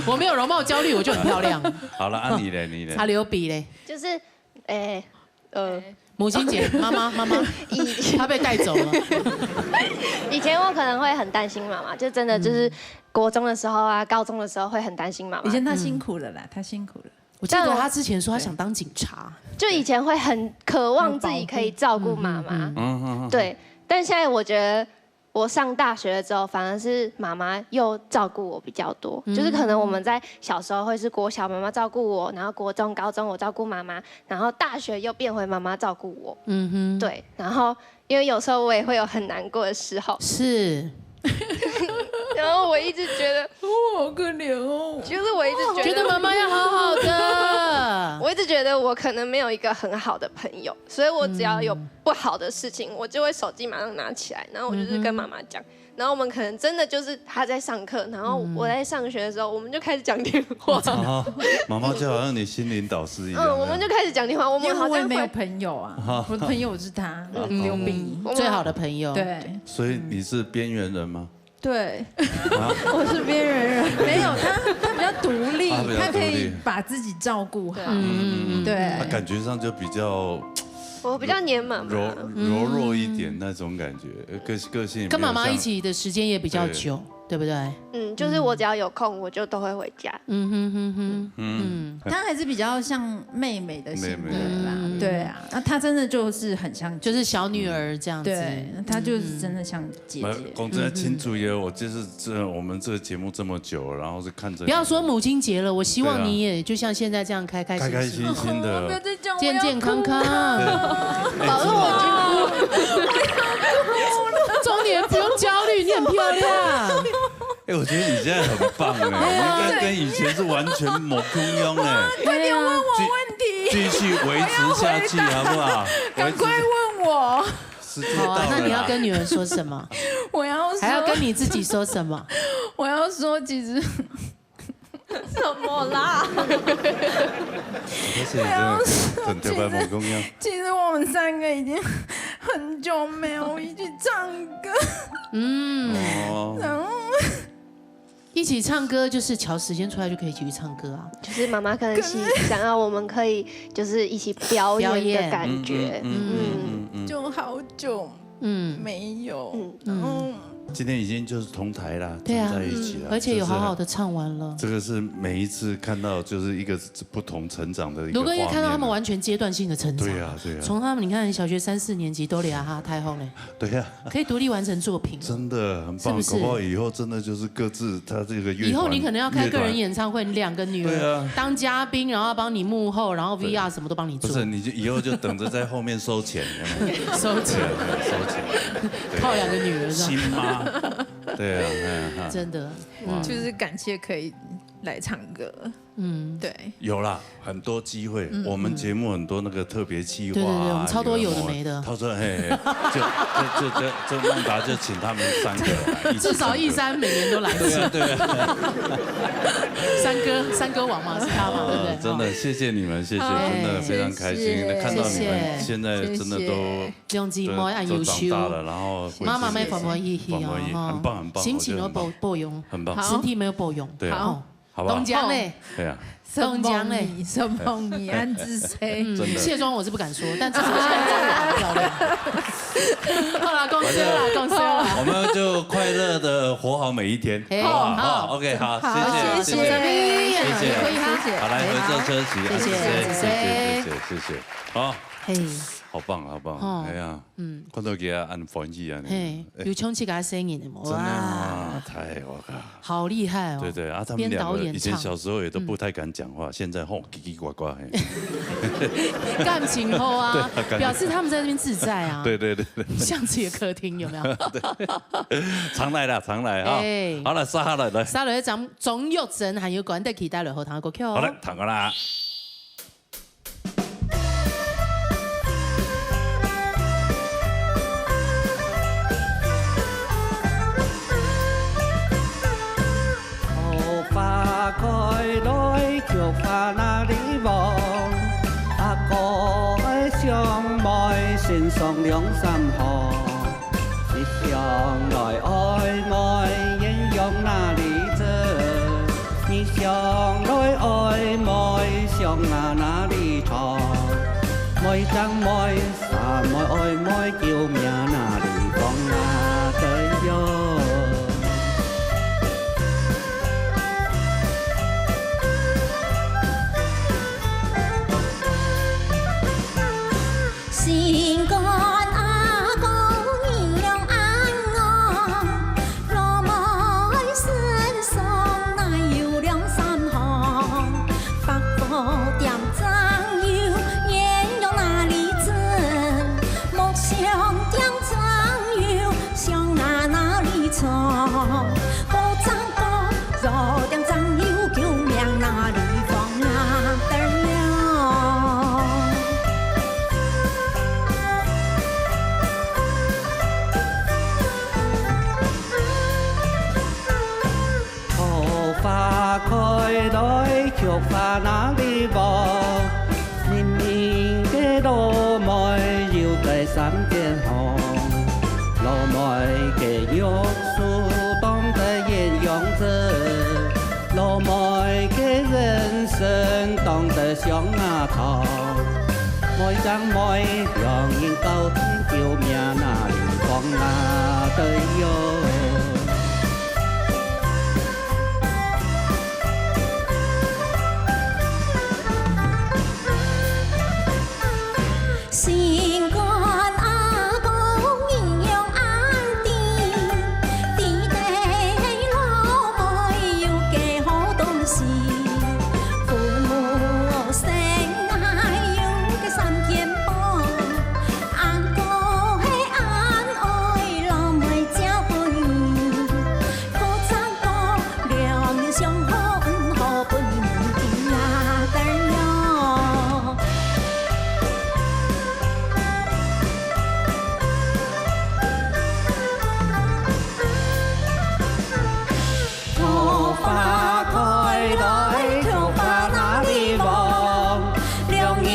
我没有容貌焦虑，我就很漂亮。好了，啊你嘞，你嘞？擦流鼻嘞。就是，诶，呃，母亲节，妈妈，妈妈，以她被带走了。以前我可能会很担心妈妈，就真的就是国中的时候啊，高中的时候会很担心妈妈。以前她辛苦了啦，她辛苦了。我记得她之前说她想当警察。就以前会很渴望自己可以照顾妈妈，嗯嗯嗯。对。但现在我觉得我上大学了之后，反而是妈妈又照顾我比较多。就是可能我们在小时候会是国小妈妈照顾我，然后国中、高中我照顾妈妈，然后大学又变回妈妈照顾我。嗯哼。对，然后因为有时候我也会有很难过的时候。是。然后我一直觉得，哦，好可怜哦。就是我一直觉得，觉得妈妈要好好的。我一直觉得我可能没有一个很好的朋友，所以我只要有不好的事情，我就会手机马上拿起来，然后我就是跟妈妈讲。然后我们可能真的就是她在上课，然后我在上学的时候，我们就开始讲电话。啊，妈妈就好像你心灵导师一样。嗯，我们就开始讲电话，我们好像会，因为我也没有朋友啊，我的朋友是她，嗯，刘冰。我们最好的朋友。对。所以你是边缘人吗？对，我是边缘人。没有，她，她比较独立，她比较独立。她可以把自己照顾好。嗯嗯嗯。对。她感觉上就比较，我比较黏妈妈。柔，柔弱一点那种感觉，呃，个，个性也没有像，跟妈妈一起的时间也比较久，对不对？嗯，就是我只要有空，我就都会回家。嗯哼哼哼。嗯。她还是比较像妹妹的性格啦，妹妹。对啊，那她真的就是很像姐姐。就是小女儿这样子。对，她就是真的像姐姐。没，讲真的，亲族也有，我就是这，我们这个节目这么久了，然后是看着你们。不要说母亲节了，我希望你也就像现在这样开开心心。对啊。开开心心的。哦，不要再讲，健健康康。我要哭了。对。哎，真的。中年不用焦虑，你很漂亮。哎，我觉得你现在很棒哎，对啊。你跟，跟以前是完全无共样哎。快点问我问题。继，继续维持下去，好不好？赶快问我。时间到了啦。好啊，那你要跟女儿说什么？我要说，还要跟你自己说什么？我要说，其实什么啦？但是你真的很特别，我跟你讲。其实我们三个已经很久没有一起唱歌。嗯。哦。然后一起唱歌就是瞧时间出来就可以一起去唱歌啊。就是妈妈可能是想要我们可以就是一起表演的感觉。表演。嗯，嗯，嗯，嗯，嗯，嗯。就好久，嗯，没有。嗯。然后今天已经就是同台啦，对啊，站在一起了，嗯，而且有好好地唱完了。这是，这个是每一次看到就是一个不同成长的一个画面啊。如果因为看到他们完全阶段性的成长，对啊，对啊。从他们，你看小学三四年级都聊哈太后嘞，对啊。可以独立完成作品。真的很棒，是不是？搞不好以后真的就是各自，他这个乐团，以后你可能要开个人演唱会，你两个女儿，对啊。当嘉宾，然后帮你幕后，然后V R什么都帮你做。不是，你就以后就等着在后面收钱，有没有？收钱。对，收钱。对。靠两个女儿这样。新妈。对啊，哎呀，哎呀。真的，哇。嗯。就是感谢可以来唱歌。 嗯。对。有啦，很多机会，嗯，我们节目很多那个特别企划啊，对对对，我们超多有的没的。有的没的。他说，嘿，嘿，就，就，就，就，就孟达就请他们三个来一起唱歌。至少一三每年都来一次。对啊，对啊。三哥，三哥王嘛，是他嘛，对不对？哦，真的，谢谢你们，谢谢，好，真的非常开心，谢谢。能看到你们现在真的都，谢谢。两姊妹恁優秀，都，都长大了，然后会，妈妈们欢欢喜喜哦，欢欢喜，很棒，很棒，心情都保，我觉得很棒。保养，很棒。好。身体没有保养，对啊。好。哦。 好不好？中奖嘞。对啊。中奖嘞。承蒙你，承蒙你，恁仔細。嗯，真的。卸妆我是不敢说，但至少现在妆也很漂亮。好啦，恭喜啦，恭喜啦。我们就快乐地活好每一天，嘿，好不好？好。好，OK，好，好，谢谢，谢谢。谢谢。谢谢。可以哈。谢谢。好，来，回坐车席，谢谢，谢谢，谢谢，谢谢，谢谢。好。嘿。好棒，好棒。哦。哎呀，嗯。看到佢啊，恁歡喜啊，嘿，哎。有像自家細人的無？真的嗎？哇。太好了。 好厉害哦。对，对，啊，他们两个以前小时候也都不太敢讲话，边导演唱。嗯。现在吼，叽叽呱呱，嘿。感情好啊，对啊，感情。表示他们在那边自在啊。对，对，对，对。巷子的客厅有没有？对。常来啦，常来哈。哎。好了，接下来，来。接下來，張，張玉珍還有關得期待落去聽个歌曲哦。好了，聽个啦。上兩三行，你想來愛妹，鸳鸯哪裡走？你想來愛妹，象牙哪裡藏？妹正妹，三妹愛妹，救命哪裡放啊，對喲。心肝阿哥，你仰恁戇？老妹身上哪有兩三行？百貨店正有，鸳鸯哪裡走？木匠店正有，象牙哪裡藏？好正哥，藥店正有，救命哪裡放啊，對喲。 桃花開來，菊花哪裡旺？明明个老妹有戴三點紅，老妹个玉手當得鴛鴦針，老妹个人生當得象牙塔。妹正妹，兩人交情，救命哪裡放啊，對喲。 心肝阿哥，你仰恁知？知得老妹有个好東西，父母生啊有个三件寶，阿哥係恁愛老妹嫁分你，好正哥，兩人相好，恩好分你定啊，對喲。 桃花開來，菊花哪裡旺？兩人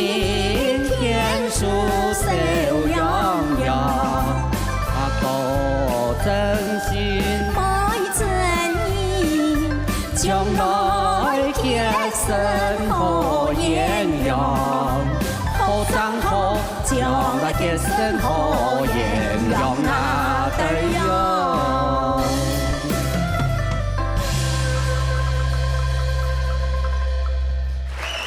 牽手笑洋洋。阿哥真心，妹真意，將來結成好鴛鴦。好正好， 將來結成好鴛鴦啊，對喲。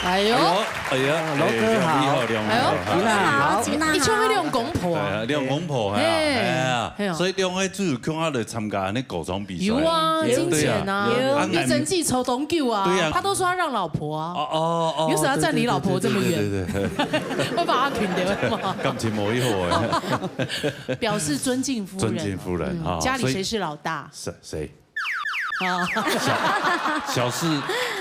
哎喲，哎呀，哎呀，老哥好。哎喲，你好，你好。你好，你好。你唱彼兩公婆啊？對啊，兩公婆，哎呀，嘿，哎呀，嘿哦。所以兩位就有共下來參加恁呢歌唱比賽。有啊，對啊。金錢啊，有。啊，你整季抽當久啊，對啊。他都說要讓老婆啊。哦，哦，哦，你為什麼要站離老婆這麼遠？對，對，對，對，對。 會把他停掉嗎？感情無一好哎。表示尊敬夫人。尊敬夫人，嗯，啊，家裡誰是老大？所以，是，誰？啊。小，小事，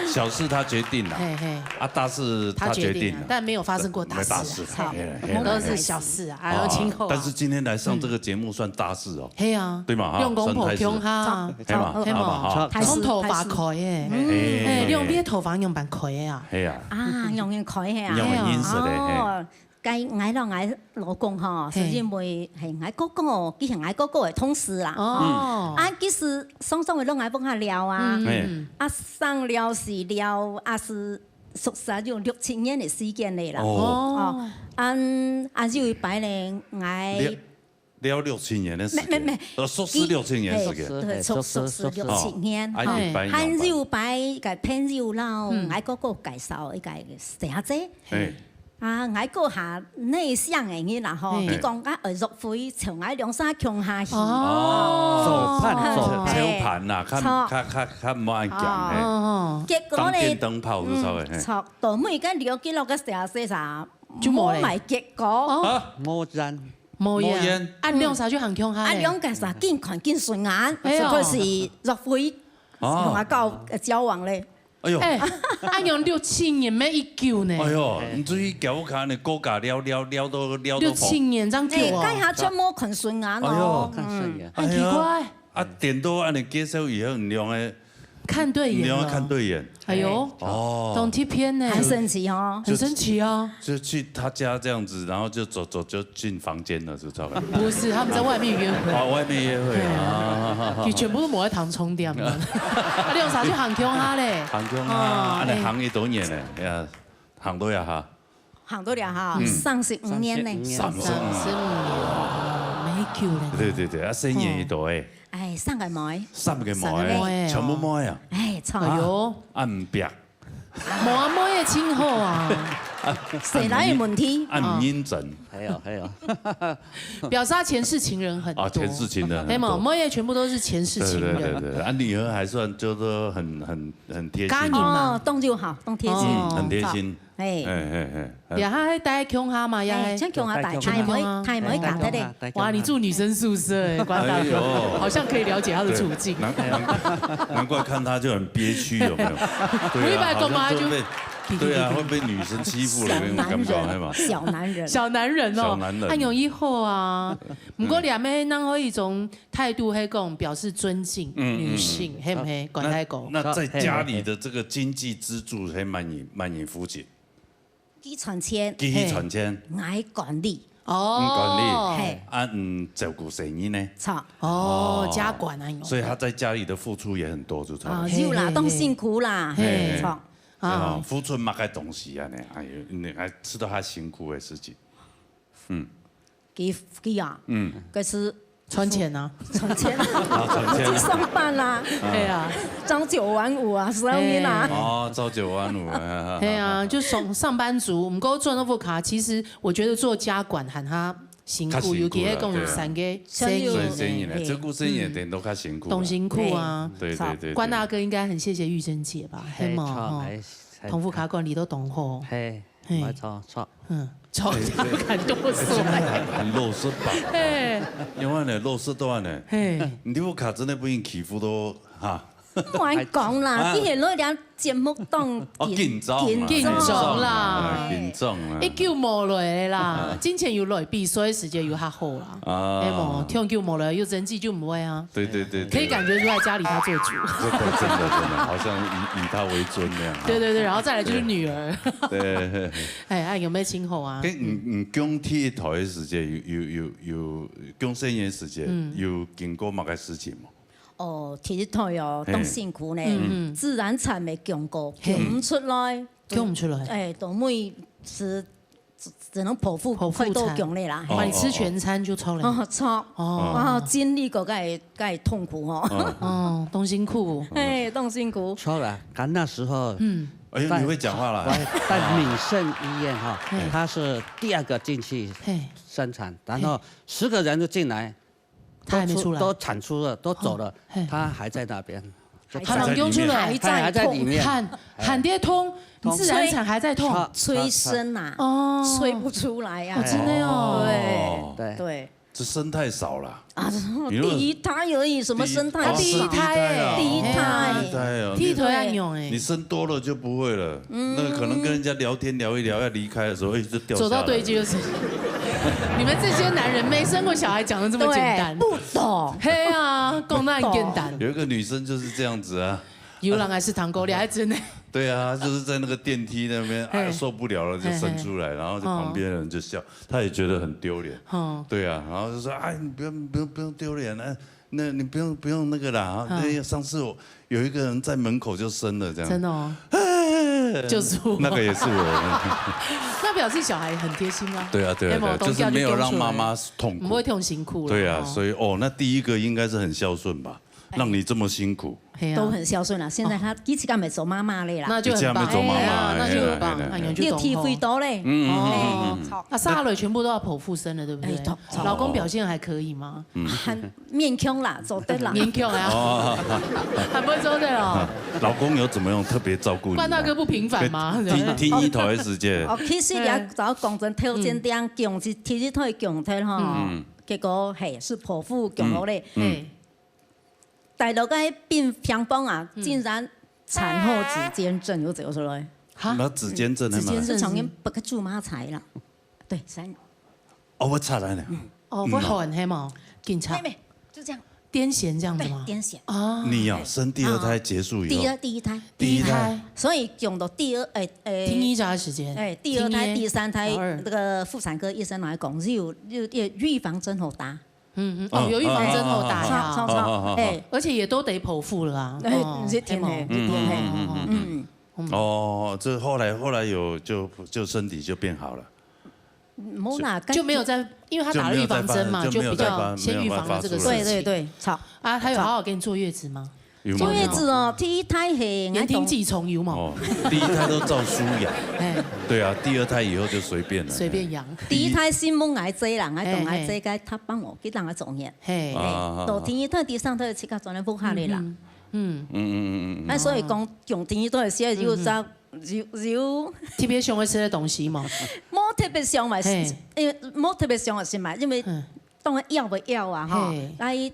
小事他決定了，嘿，嘿。啊，大事他決定了。他決定了，但沒有發生過大事啊。沒大事，好，嘿，嘿，都是小事啊，嘿，嘿。還有今後啊。啊，但是今天來上這個節目算大事哦。嘿啊，對嘛，哈，用公婆算大事。窮哈。嘿嘛，嘿嘛，好嘛，哈。大事，從頭發開耶。大事。嘿。哎，用別頭髮用板開啊。嘿啊。 啊，仰形開係啊？仰形認識个，嘿。哦，該𠊎摎𠊎老公吼，嘿。係因為係𠊎哥哥，佢係𠊎哥哥个同事啦。哦。吼。啊，其實常常會摎𠊎屋下尞啊。嗯。嘿。啊，常尞時尞，啊係熟識有六七年个時間了啦。哦。哦，啊，啊，有一擺呢，𠊎 尞六七年个時間。無，無，無。呃，熟識六七年个時間。嘿，對，熟，熟識六七年，哦，啊，吼。一擺，還有一擺个朋友摎，嗯。𠊎哥哥介紹一個細阿姐。嘿。啊，𠊎哥較內向个人啦，吼，嘿。佢講，啊，愛約會，請𠊎兩儕共下去。哦。做伴，做伴。嘿。湊伴啦，較，著。較，較，較無恁強，哦。嘿。哦。結果呢，當電燈泡就著个，嗯，嘿。著，到尾个了解了个細阿姐啥，就無咧。無麼結果。哦。啊？無緣。 無緣。無緣。啊，兩儕就行共下咧。啊，兩儕緊看緊順眼，哎喲。就開始約會，哦。同𠊎交，呃，交往咧。哎喲。哎，啊，用六七年，無幾久呢。哎喲，你注意交往呢，高價尞，尞，尞到，尞到六七年，這樣久哦。哎，該下全無看順眼哦。哎喲。看順眼。嗯。很奇怪。哎呀，啊，顛倒恁呢介紹以後，你兩個看对眼了。你要看对眼。哎呦，哦。当特别呢。很神奇哦。很神奇啊。就去他家这样子，然后就走走就进房间了，是不是？不是，他们在外面约会。哦，外面约会啊。对啊。好，好，好，好。佢全部都無在糖蔥店啊。啊，你有啥去行鄉下咧？行鄉下，哦，啊，你行幾多年咧？哎。呀，行到呀哈？行到了哈，嗯。三十五年呢。三十五年。三十五。三十五年，哇，蛮久了呢。对，对，对，啊，生意幾多诶？哎，三个妹。三个妹，三个妹哦。全部妹啊？哎，错。哎呦。啊，毋逼。無啊，妹也真好啊。啊，細倈个問題。啊，毋認真。还有，还有。表示他前世情人很多。啊，前世情人很多。哎嘛，妹也全部都是前世情人。对，对，对，对。啊，女儿还算就是说很，很，很贴心。家人嘛。哦，当然好，当贴心。嗯，很贴心。哎。哎，哎，哎。 呀，他还戴在鄉下嘛，呀，哎，像鄉下戴，戴在鄉下。大妹，大妹戴在鄉下。哇，你住女生宿舍哎，關大哥，哎呦。好像可以了解他的處境。对，难，难，难怪看他就很憋屈，有没有？对啊，每擺講嘛，好像就被，就，对啊，會被女生欺負了那種感覺，小男人，哎嘛。小男人。小男人哦，小男人。很容易吼啊。不過兩妹能好一種態度，係講表示尊敬女性，嗯，嗯，嗯。係毋係？管太狗。那，那在家裡的這個經濟支柱，還蠻引，蠻引夫妻。 佢賺錢，佢賺錢。𠊎管理。哦。嗯，管理。嘿。啊，嗯，照顧細人呢？錯。哦，哦。家管啊，有。所以他在家裡的付出也很多，就差不多。哦，有啦，嘿，嘿，嘿。當辛苦啦，嘿。嘿，錯。啊。哦，付出麼个東西啊呢？哎喲，你還知道他辛苦的事情。嗯。佢，佢啊，嗯。可是賺錢啊。賺錢。啊，賺錢。去上班啦。對啊。朝九晚五啊，十二年啦。嘿。哦，朝九晚五啊。對啊，就上，上班族，毋過做那副卡，其實我覺得做家管還較辛苦，較辛苦啦，尤其係講有三个，對啊。生意呢，生意呢，嘿。照顧生意的人都較辛苦啦。當辛苦啊。對，對，對，對。關大哥應該很謝謝玉珍姐吧？嘿，係嘛，吼。錯，哎，哎。同副卡管理都當好。嘿。 嘿。沒錯，錯。嗯，錯，哎，哎，看多少。哎，真的很，很肉色吧？哎。因為呢，肉色的話呢，嘿。你屋下真的不用欺負到，哈。毋好講啦，啊。以前那兩節目當哦，緊，緊張嘛，緊張啦。緊張啦，哎，緊張啦。一久無來啦，啊。之前有來比賽時節有較好啦。啊。哎無，聽久無來，有成績就毋會啊。對，對，對，對。可以感覺出來家裡他做主。真的，真的，真的，好像以，以他為尊那樣，哈。對，對，對，然後再來就是女兒。對。 哎，啊，有無辛苦啊？該你，你降第一胎个時節，有，有，有，有，降細人个時節，嗯。有經過麼个事情無？哦，第一胎哦，嘿。當辛苦呢。嗯，嗯。自然產無降過，嘿。降毋出來。降毋出來。哎，到尾係只，只能剖腹，剖腹產。開刀降个啦，嘿。哦，你吃全餐就出來。哦，錯。哦。哦，經歷過，該，該痛苦哦。嗯。哦，當辛苦。哎，當辛苦。錯了，他那時候，嗯。 哎呦，在，你會講話了。在民生醫院哈，嘿。他是第二個進去，嘿。生產，然後十個人就進來，他還沒出來。都出，都產出了，都走了，哦，嘿。他還在那邊。還在裡面。還在裡面。喊，喊得通，你自然產還在痛。催，催生啊，哦。催不出來啊。哦，真的哦。對，哦。對。 這生太少了。啊，你如果第一胎而已，什麼生太少？第一，哦，第一胎欸。第一胎。第一胎哦，第一胎恁樣欸。你生多了就不會了，嗯。那個可能跟人家聊天聊一聊，要離開的時候，哎，就掉下來了。走到對街就是。你們這些男人沒生過小孩講得這麼簡單。對，不懂。嘿啊，講得很簡單。有一個女生就是這樣子啊。 有人還係糖果，你還真的。對啊，就是在那個電梯那邊，哎，嘿。受不了了，就生出來，嘿，嘿。然後就旁邊的人就笑，哦。他也覺得很丟臉。哦。對啊，然後就說：“哎，你不用，不用，不用丟臉，哎，那你不用，不用那個啦。”嗯。那上次我有一個人在門口就生了，這樣。真的哦。哎，就是我。那個也是我。那表示小孩很貼心啊。對啊，對啊，對啊，有沒有？就是沒有讓媽媽痛苦。不會這種辛苦啦，對啊，哦。所以，哦，那第一個應該是很孝順吧？ 讓你這麼辛苦。嘿啊。都很孝順啦，現在他，哦。佢自家也做媽媽了啦。那就很棒。佢自家也做媽媽，哎呀，那就很棒，嘿啦，嘿啦。哎呀，就懂吼。你有體會到嘞。嗯，嗯，嗯，嗯，嗯。哦，好。啊，生下來全部都要剖腹生了，對不對？哎，對，對。老公表現還可以嗎？嗯。還勉強啦，做得啦。勉強啊。哦。還不會做得哦。老公有怎麼樣特別照顧你嗎？關大哥不平凡嗎？第，第，第一胎的時間。哦，其實你要，嗯。早講真，頭前這樣講，嗯。是第一胎講的哈，嗯。結果，嘿，是剖腹講好嘞。嗯。嘿。 大陸个病，病房啊，嗯。竟然產後子癇症又走出來。哈？那子癇症係麼个？子癇症係像人不个苧麻菜啦。對，三。哦，會出來呢。嗯。哦，會寒係無？警察。妹妹，就這樣。癲癇這樣子嗎？對，癲癇。啊，你啊，生第二胎結束以後，第二，第一胎。第一胎。所以用到第二，哎，哎，第二胎的時間，哎，第二胎、第一，第三胎，然後二。那個婦產科醫生來講，是有，有，有預防針好打。嗯，嗯，哦，有預防針好打呀。嗯，嗯，嗯，嗯。超，超，超，哦，哦，哦，哦。哎。而且也都得剖腹了啊。哎，哦，一定的，哎，一定的。嗯，嗯，嗯，嗯，嗯。嗯。哦，這後來，後來有，就，就身體就變好了。 無啦，就沒有再，因為他打了預防針嘛，就沒有再發，就比較先預防了這個事情。沒有再發，沒有再發出來。對，對，對，好。啊，他有好好給你坐月子嗎？有嗎？坐月子哦，第一胎係，言聽計從有無？哦，第一胎都照書養。哎。對啊，第二胎以後就隨便了。隨便養。第一胎新聞𠊎知啦，𠊎同𠊎知，哎，哎。該他幫我去讓他走念。嘿。啊，啊，啊。到第二胎、第三胎自家轉來屋下咧啦。嗯哼。嗯。嗯，嗯，嗯，嗯，嗯。啊，所以講，用第二胎的時候，有啥 有，有。特別想愛食个東西無？無特別想嘛，嘿。因為無特別想个是嘛，因為嗯。當然要毋要啊，吼。嘿。來，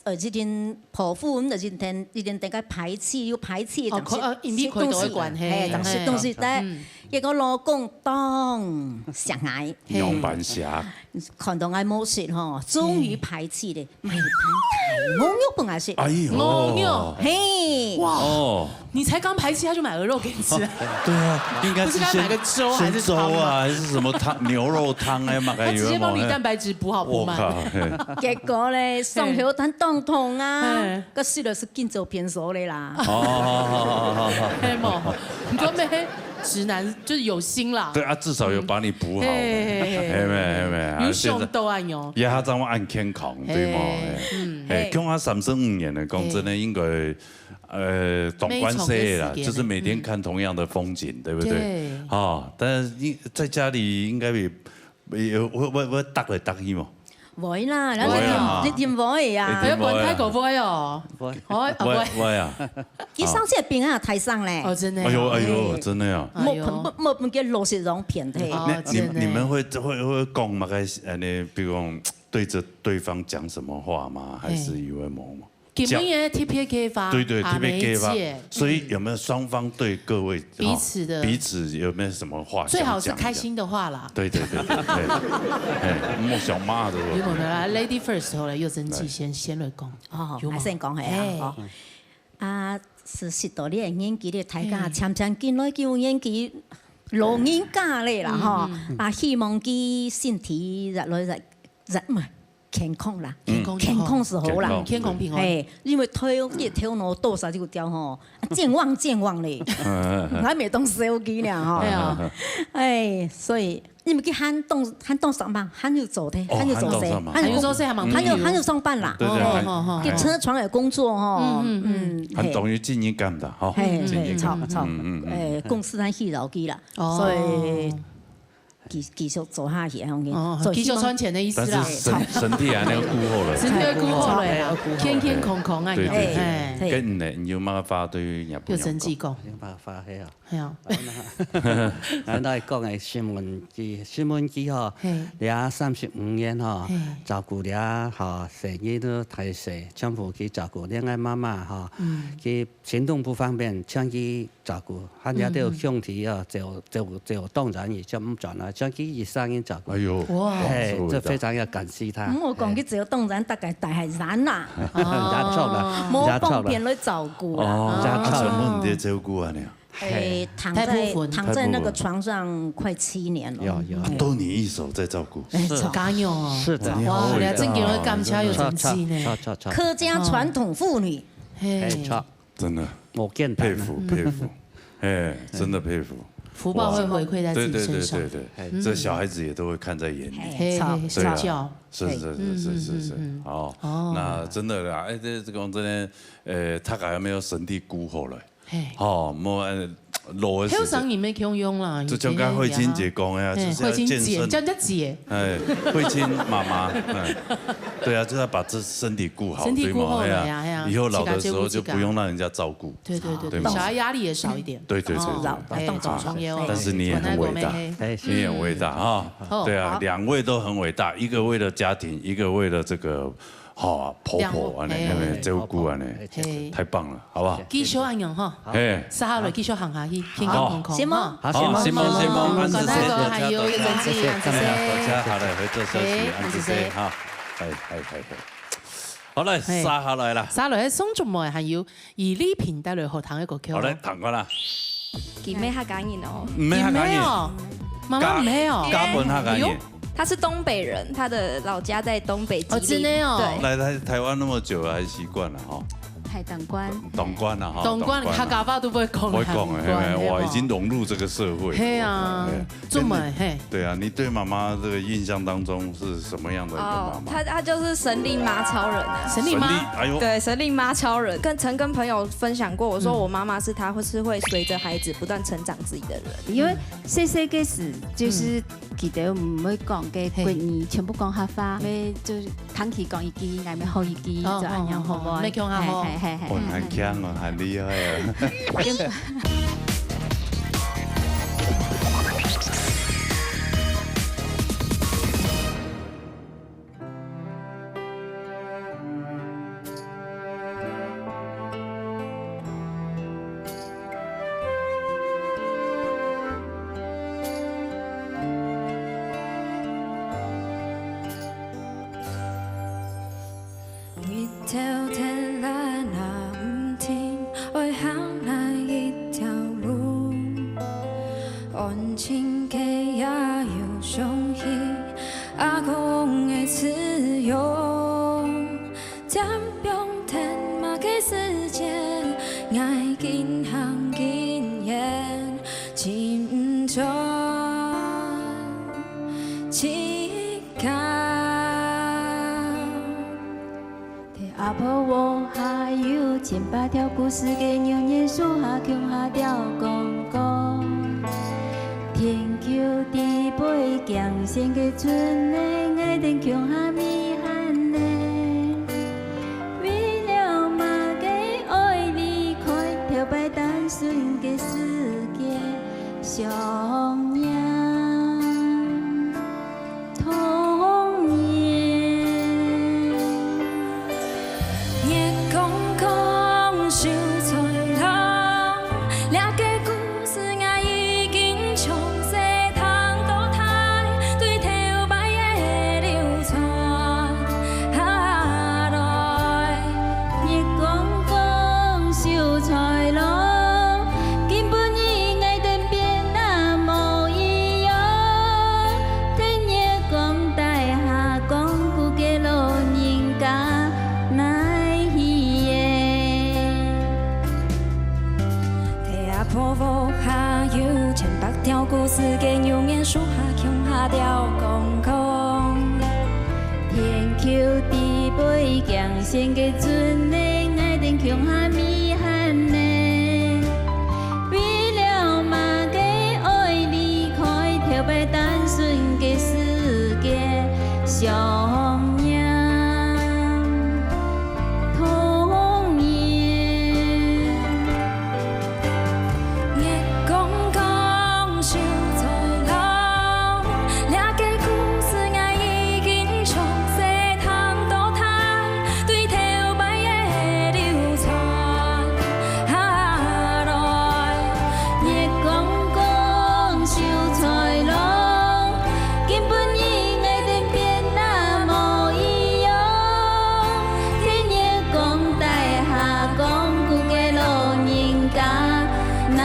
呃，一定剖腹，毋就一定，一定得个排氣，有排氣，哦，當時可，呃，因為開刀个關係，嘿，當時東西，嘿。但嗯。結果老公當想愛，嘿。仰般想？看到𠊎無食吼，終於排氣咧，嘿。買一盤大鵝肉分𠊎食。哎喲。鵝肉。嘿。哇。哦。 你才剛排氣，他就買鵝肉給你吃。對啊，應該是先，不是該買個粥還是湯嗎？先粥啊，還是什麼湯，牛肉湯哎嘛，他直接幫你蛋白質補好補滿。我靠，嘿。結果咧，上後單當痛啊，嘿。可是了是緊走偏熟的啦。哦，好，好，好，好，好。嘿嘛，你說沒直男就是有心啦。對啊，至少有把你補好。嘿，嘿，嘿，嘿。嘿，沒，嘿，沒，啊，有想到啊，有。現在也還這麼按健康，對嗎？嘿，嘿。嗯。嘿，嘿。共下三十五年了，講真的，嘿。應該 呃，當慣勢啦，每場的時間。就是每天看同樣的風景，嗯。對不對？對。哦，但是應，在家裡應該也，也會，會，會趯來趯去嘛。會啦，會啊。一定，一定會啊。一定會啊。哎，管太狗會哦。會。哦，啊，會，會。會啊。佢上次病啊，台上咧。哦，真的啊。哎呦，哎呦，哎。真的啊。哎呦。沒，沒，沒，沒給老實講騙的。哦，你，你，真的。你們會，會，會講麼个，呃，你比如講對著對方講什麼話嗎？還是有沒有？哎。 今晡日特別計劃，對，對，特別計劃。阿梅姐，所以有沒有雙方對各位，嗯。彼此的，哦，彼此有沒有什麼話想講的？最好是開心的話啦。對，對，對，對，對。哎，莫想罵的。有沒有，來，lady first，好了，又生氣，來。先，先來講。哦，有嗎？來先講，嘿啊，哎。哦。啊，是，是到這个年紀咧，大家，嗯。漸漸緊來，就有年紀，老人家咧啦，嗯，吼。嗯，嗯。啊，希望佢身體越來越，越，嘛， 健康啦，嗯。健康就好。健康就好啦。健康。嗯，健康平安。嘿，因為頭，這頭腦多少就掉吼，啊，健忘健忘咧，嗯，嗯，嗯。還沒當手機呢吼。對啊。哎，所以你們去喊東，喊東上班，喊有做的，哦，喊有做事，喊東上班。喊有做事還蠻不容易。喊有，喊有上班啦。對，對，對。哦，哦，哦。去車床有工作吼，嗯，嗯，嗯。嗯，嘿。還等於經營幹的，吼。嘿，經營幹的。嘿，著，著。嗯，嗯，嗯。哎，公司還係老機啦，哦。所以 繼，繼續做下去，吼，哦，做，繼續賺錢的意思啦。但是身，身體還要顧好了。身體要顧好了啦，哎，要顧好。健健康康啊，對，對，對。哎。對。該你呢？你有麼个話對若餔娘講？有生氣講。有麼个話，係啊。係啊。𠊎來講个新聞記，新聞記吼，嘿。這三十五年吼，嘿。照顧這吼，細人仔大細，全部佢照顧，連个媽媽吼，嗯。佢行動不方便，全佢 照顧，還有兜兄弟啊，嗯，嗯。走，走，走，當然也就毋轉了，將佢一生人照顧。哎喲，哇。嘿，哦，這非常要感謝他。毋好講佢走當然，大概大概人啦。哦。人錯了，無方便來照顧啦。哦，人錯了。啊，全部你在照顧啊，你啊？哎，嘿。躺在，大部分。躺在那個床上快七年了。有，有。嗯。都你一手在照顧。哎，是。自家用哦。是的。哇，你好偉大哦。你還真給我感謝有成績呢。錯，錯，錯，錯，錯。客家傳統婦女。嘿。哎，錯。 真的，無簡單啊。佩服，佩服，哎，真的佩服。福報會回饋在自己身上。哇，對，對，對，對，對，嗯。這小孩子也都會看在眼裡。嘿，著，對啊，著。是，是，是，是，是，是，嗯，嗯，嗯，嗯。哦，哦。那真的啦，哎，這，這講真的，呃，大家有沒有身體顧好了？嘿。哦，莫，呃，老的時間。後生人也共樣啦，就像剛剛慧清姐講的啊，嘿，就是要健身。慧清姐，叫人家姐。哎，慧清媽媽，哎，對啊，就要把這身體顧好，身體顧好了呀，對嗎？哎呀，哎呀，以後老的時候就不用讓人家照顧。 對，對，對，對，對嗎？小孩壓力也少一點。對，對，對，對。哦，哎，當然。但是你也很偉大，哎，你也很偉大哈。好。對啊，好。兩位都很偉大，一個為了家庭，一個為了這個，哈，婆婆啊，兩位，哎，哎，照顧啊，哎，嘿。太棒了，好不好？繼續恁樣哈。嘿。接下來繼續行下去，健健康康哈。好。好，承蒙，承蒙，承蒙，恁仔細，多謝，多謝，多謝，多謝，好，來，回頭休息，嘿，恁仔細哈。哎，哎，哎，哎。好，來，嘿。續下來啦。續落去，宋祖妹還有以麗萍帶來好聽个歌曲哦。好，來，聽看啦。佢毋係客家人哦。毋係客家人。佢毋係哦，媽媽毋係哦。家，家本客家人。哎喲。他是東北人，他的老家在東北吉林。哦，真的哦。對。來，來台灣那麼久了，還習慣了哈。 係，當官。當官啊，哈，當官，當官啊。客家話都毋會講，毋會講，當官，嘿，哇，嘿哦。已經融入這個社會了。係啊，嘿，做麼个，嘿。對啊，你對媽媽這個印象當中是什麼樣的一個媽媽？哦，她，她就是神力媽超人啊。神力媽？神力，哎喲。對，神力媽超人。跟，曾跟朋友分享過，我說我媽媽是她會，嗯。是會隨著孩子不斷成長自己的人。因為細細个時，就是，嗯。佢兜毋會講个國語，嘿。全部講客話，嗯。愛就 聽佢講一句，𠊎乜學一句，哦，就恁樣，哦，哦，好無？愛共下學。係，係，係，係。哦，還強哦，還厲害啊。日頭忒烈也毋停，愛行哪一條路？安靜个也有勇氣，阿公个慈容。佔用忒麼个時間，𠊎緊行緊遠，尋轉自 家。在阿婆屋下有千百條故事，个牛乳樹下共下吊槓槓。田坵底背驚險个村仔，𠊎兜共下覓寒仔。為了麼个愛離開頭擺單純个世界？ 想念童年。月光光，秀才郎，這个故事𠊎已經從細聽到大，對頭擺个流傳下來。月光光，秀才郎， 今晡日𠊎兜變啊無一樣，在月光底下講古个老人家哪去咧？在阿婆屋下有千百條故事，个牛乳樹下共下吊槓槓。 田坵底背驚險个村仔，𠊎兜共下覓寒仔。為了麼个愛離開頭擺單純个世界？想念童年。 月光光，秀才郎，這个故事𠊎已經從細聽到大，對頭擺个流傳下來。月光光，秀才郎， 今晡日𠊎兜變啊無一樣，在月光底下講古个老人家哪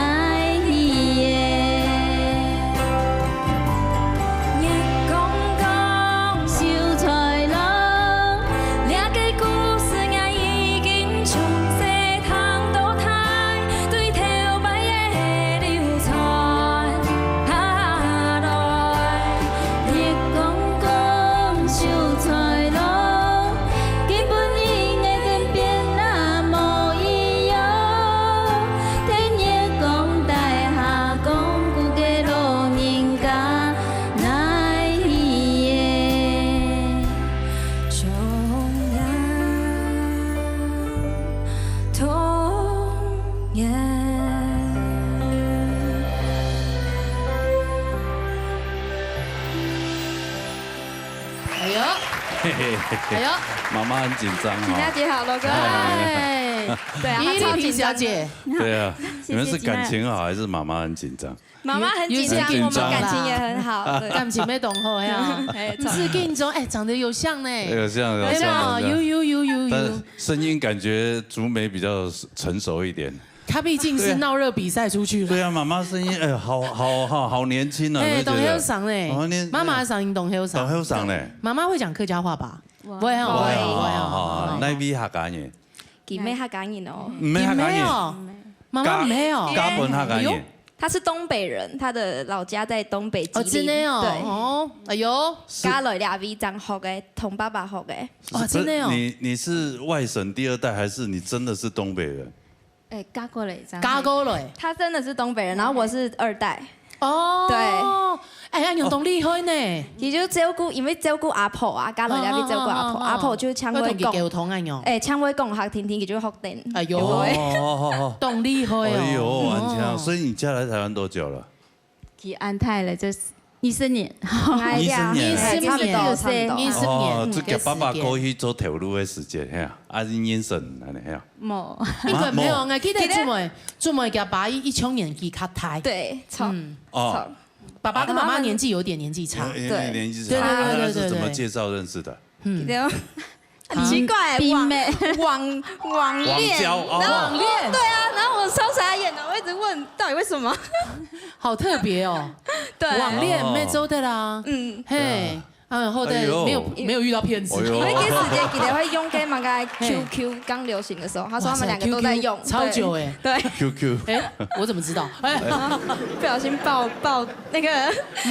去咧？月光光，秀才郎，這个故事𠊎已經從細聽到大，對頭擺个流傳 下來。月光光，秀才郎，今晡日𠊎兜變啊無一樣，在月光底下講古个老人家哪去咧？ 重陽，童年。哎喲，嘿嘿嘿嘿。哎喲。媽媽很緊張哦。徐小姐好，老公。哎。對啊，她超緊張的。麗萍小姐。對啊，你們是感情好還是媽媽很緊張？ 媽媽很緊張，有，有緊張啦。我們感情也很好，對。感情乜當好呀。哎，毋使緊張，哎，長得有像呢。有像，有像，哎呀，有像。有，有，有，有。但是声音感觉竹梅比较成熟一点。她毕竟是对啊。闹热比赛出去了。对啊，妈妈声音，哎，好好好好年轻啊，哎，有没有觉得？当后生嘞，哦，年妈妈的声音当后生，当后生嘞。妈妈会讲客家话吧？不会哦，不会哦，不会哦。哦，哦，哦。那位客家人？佢毋係客家人哦。毋係客家人。佢毋係哦，妈妈毋係哦。家本客家人。哎呦，他是东北人，他的老家在东北吉林。哦，真的哦，对。哦，哎呦。嫁來這位正學的，同爸爸學的。哦，真的哦。你你是外省第二代，还是你真的是东北人？哎，嫁過來，嫁過來。他真的是东北人，然后我是二代。哦，对。哎呀，你當厲害呢。佢就照顧，因為照顧阿婆啊，嫁來這位照顧阿婆，哦，哦，哦，哦。阿婆就常會講，愛同佢溝通啊，喲。哎，常會講客，天天佢就學等。哎呦，哦哦哦哦。當厲害哦。哎呦，很强。哦。所以你嫁来台湾多久了？佢安泰了，這二十年。哎呀，二十年。哎，差不多，差不多。二十年，哦，嗯，這个爸爸過去做頭路的時間，嘿啊，啊，是認識恁呢，嘿啊。無。應該無，我記得做妹，做妹个爸一一千年紀較大。对，錯，嗯。哦。錯。爸爸跟妈妈年纪有点年纪差。有，有点年纪差。对，对，对，啊，那是怎么介绍认识的？嗯。对哦。很奇怪，网，网，网恋，网交，哦。然后，网恋。对啊，然后我超傻眼的，我一直问到底为什么。好特别哦。对。网恋没做的啦。嗯。嘿，对啊。嗯，后来没有，哎呦。没有遇到骗子。哎呦。因為該時節佢哋會用該麼个QQ剛流行的時候，他說他們兩個都在用。哇塞，QQ超久欸。對。QQ。哎，我怎么知道？哎。不小心爆，爆那個。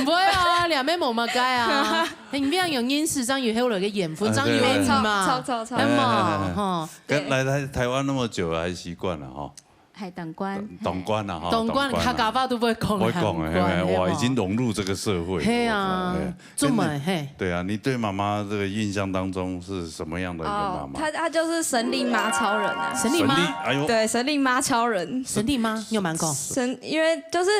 不會啊，兩邊無麼个啊。哎，你不要有認識，這樣有後來个緣分，這樣有緣嘛。哎，對，對，對。沒錯，沒錯，沒錯。哎嘛，哎，哎，哎。哈。跟，來台，台灣那麼久了，還習慣了哈。 還當慣。當慣啊，哈，當慣啊。當慣，客家話都不會講，不會講，嘿，當慣，哇，嘿嘛。已經融入這個社會了，嘿啊，我看，嘿。做麼，嘿。對啊，你對媽媽這個印象當中是什麼樣的一個媽媽？哦，她，她就是神力媽超人啊。神力媽？神力，哎呦。對，神力媽超人。神力媽，你有蠻講。神，因為就是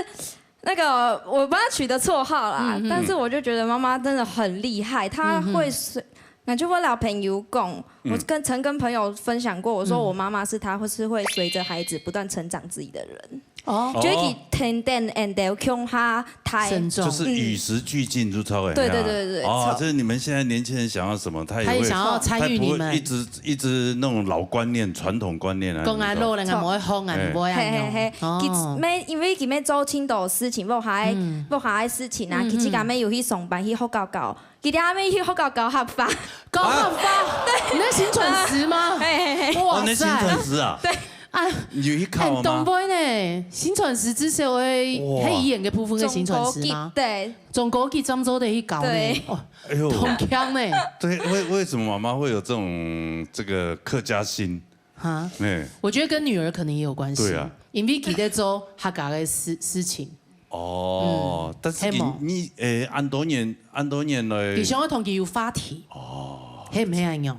那個，我幫她取的綽號啦，嗯，嗯。但是我就覺得媽媽真的很厲害，她會隨，嗯，嗯。 那就我老朋友講，嗯。我跟，曾跟朋友分享過，我說我媽媽是她會，嗯。是會隨著孩子不斷成長自己的人。哦。就會去跈等，哦。𠊎兜共下大。成長。就是與時俱進，就超會，對，對，對，對，對，哦，超。就是你們現在年輕人想要什麼，她也會，她也想要參與你們。她不會一直，一直那種老觀念、傳統觀念啊，講啊，那種。老人家無愛學，啊，哎。無愛恁樣。嘿，嘿，嘿。哦。佢，因為佢愛做盡多事情，屋下个，嗯。屋下个事情啊，嗯，佢自家，嗯。愛有去上班，去學校教。 佢等下面去學校教客話。教客話？啊。對。你在薪傳司嗎？嘿，嘿，嘿。哇塞。哦，你在薪傳司啊？對。啊，你有去考嗎？哎，當會呢，薪傳司至少會，哇。係語言个部分个薪傳司嗎？中高級，對。中高級差不多得去教呢。對。哦，哎呦。當強呢。對，為，為什麼媽媽會有這種，這個客家心？哈？哎。我覺得跟女兒可能也有關係。對啊。因為佢在做客家个事，事情。 哦，嗯，但是佢，係無？你，誒，恁多年，恁多年來，佢想要同佢有話題。哦。係毋係恁樣？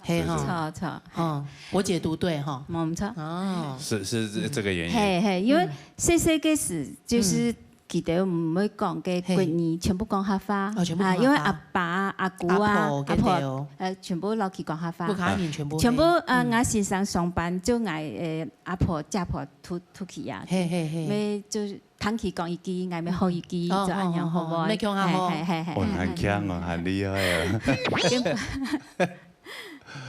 係哈。著，著。哦，我解讀對哈。無毋著。哦。是，是這，這個原因。係，係，因為，嗯。細細个時，就是，嗯。佢兜毋會講个國語，係。全部講客話。哦，全部講客話。啊，因為阿爸、阿姑啊、阿婆，阿婆，對哦。呃，全部摎佢講客話。屋下人全部，全部，係。呃，嗯。𠊎先生上班，就𠊎，呃，阿婆、姐婆渡，渡去啊。係，係，係。乜就 聽佢講一句，𠊎乜學一句，嗯。就恁樣，哦，哦，哦，好無？哦，乜共下好。係，係，係，係。哦，還強哦，還厲害啊。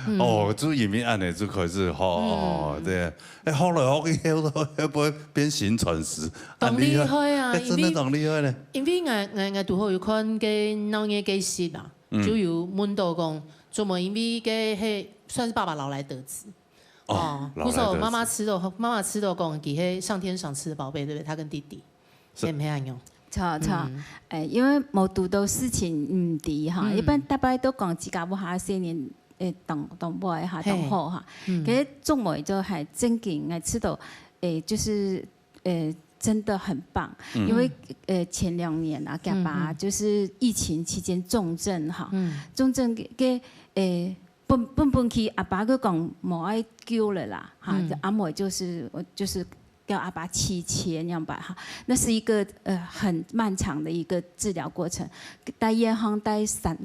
嗯。哦，就因為恁樣就開始學，哦，嗯。對。哎，學來學去，會不會變薪傳司？當厲害啊，哎，真的當厲害呢。因為，因為𠊎，𠊎，𠊎拄好有看該鬧熱个事啦，嗯。就有問到講，做麼因為該，係算是爸爸老來得子。 哦，哦，老來得子。不是，媽媽知道，媽媽知道講，佢係上天賞賜的寶貝，對不對？他跟弟弟，是。係毋係恁樣？著，著。嗯。哎，因為無堵到事情，毋知哈。嗯。一般大家都講自家屋下細人，哎，當，當會哈，嘿。當好哈。嗯。可是做妹就還正經，哎，知道，哎，就是，呃，真的很棒。嗯。因為，呃，前兩年啊，佢爸爸，嗯，嗯。就是疫情期間重症哈。嗯。重症个，个，呃， 本，本本佢阿爸佢講無愛救了啦，哈，嗯。就阿妹就是，我就是叫阿爸棄切那樣吧，哈，那是一個，呃，很漫長的一個治療過程，待院方待三，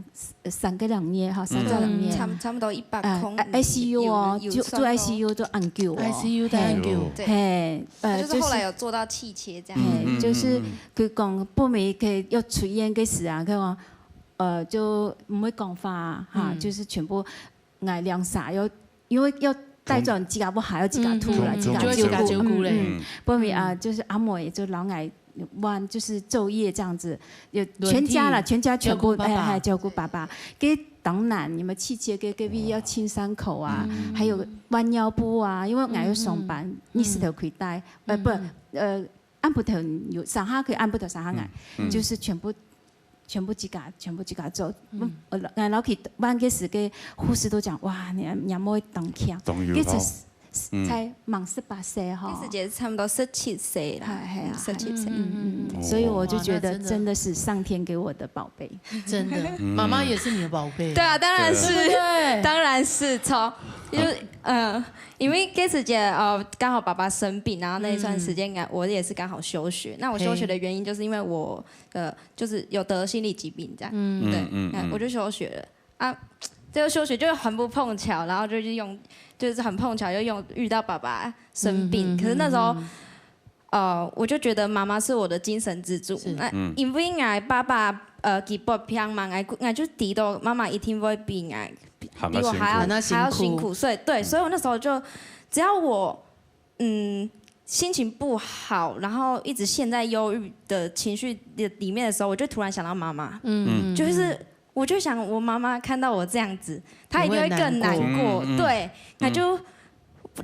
三個兩月哈，三到兩月。嗯。差，差不多一百空，呃，ICU哦，有，有，就住算到。ICU就恁久哦。ICU待恁久。嘿。對。嘿，呃，他就是後來有做到棄切這樣。就是，嗯，嗯，嗯，嗯。嘿，就是佢講本尾佢要出院个時啊，佢講，呃，就毋會講話啊，哈，嗯。就是全部，𠊎兩儕要，因為要帶轉自家屋下，要自家渡啦，嗯，自家就會自家照顧。照顧咧。嗯，嗯。後尾啊，就是阿姆也就摎𠊎換，就是晝夜這樣子，有全家啦，輪替全家全部，照顧爸爸。哎，哎，照顧爸爸。該當然，你們去接該，該位要清傷口啊，還有換尿布啊，因為𠊎要上班，日時頭可以帶，呃，不，呃，暗晡頭有上下可以暗晡頭上下來，就是全部，全部自家，全部自家做。呃，然後去換該時，該護士都講，哇，你，你阿妹當強，當有效。該才，才滿十八歲哈。該時節差不多十七歲啦，哎，哎呀，十七歲。嗯嗯嗯，所以我就覺得真的是上天給我的寶貝。真的，媽媽也是你的寶貝。對啊，當然是，對不對？當然是超，因為嗯，因為該時節呃，剛好爸爸生病，然後那一段時間，我也是剛好休學。那我休學的原因就是因為我呃，就是有得心理疾病這樣，嗯對嗯嗯，那我就休學了啊。這个休學就很不碰巧，然後就是用，就是很碰巧又用遇到爸爸生病，嗯可是那時候，呃，我就覺得媽媽是我的精神支柱。是那因為𠊎爸爸呃佢發病嘛，𠊎𠊎就知道媽媽一定會比𠊎比我還要還要辛苦還要辛苦，所以對，所以我那時候就只要我嗯心情不好，然後一直陷在憂鬱的情緒的裡面的時候，我就突然想到媽媽，嗯，就是我就想我媽媽看到我這樣子，她一定會更難過，你會難過。嗯嗯对，她就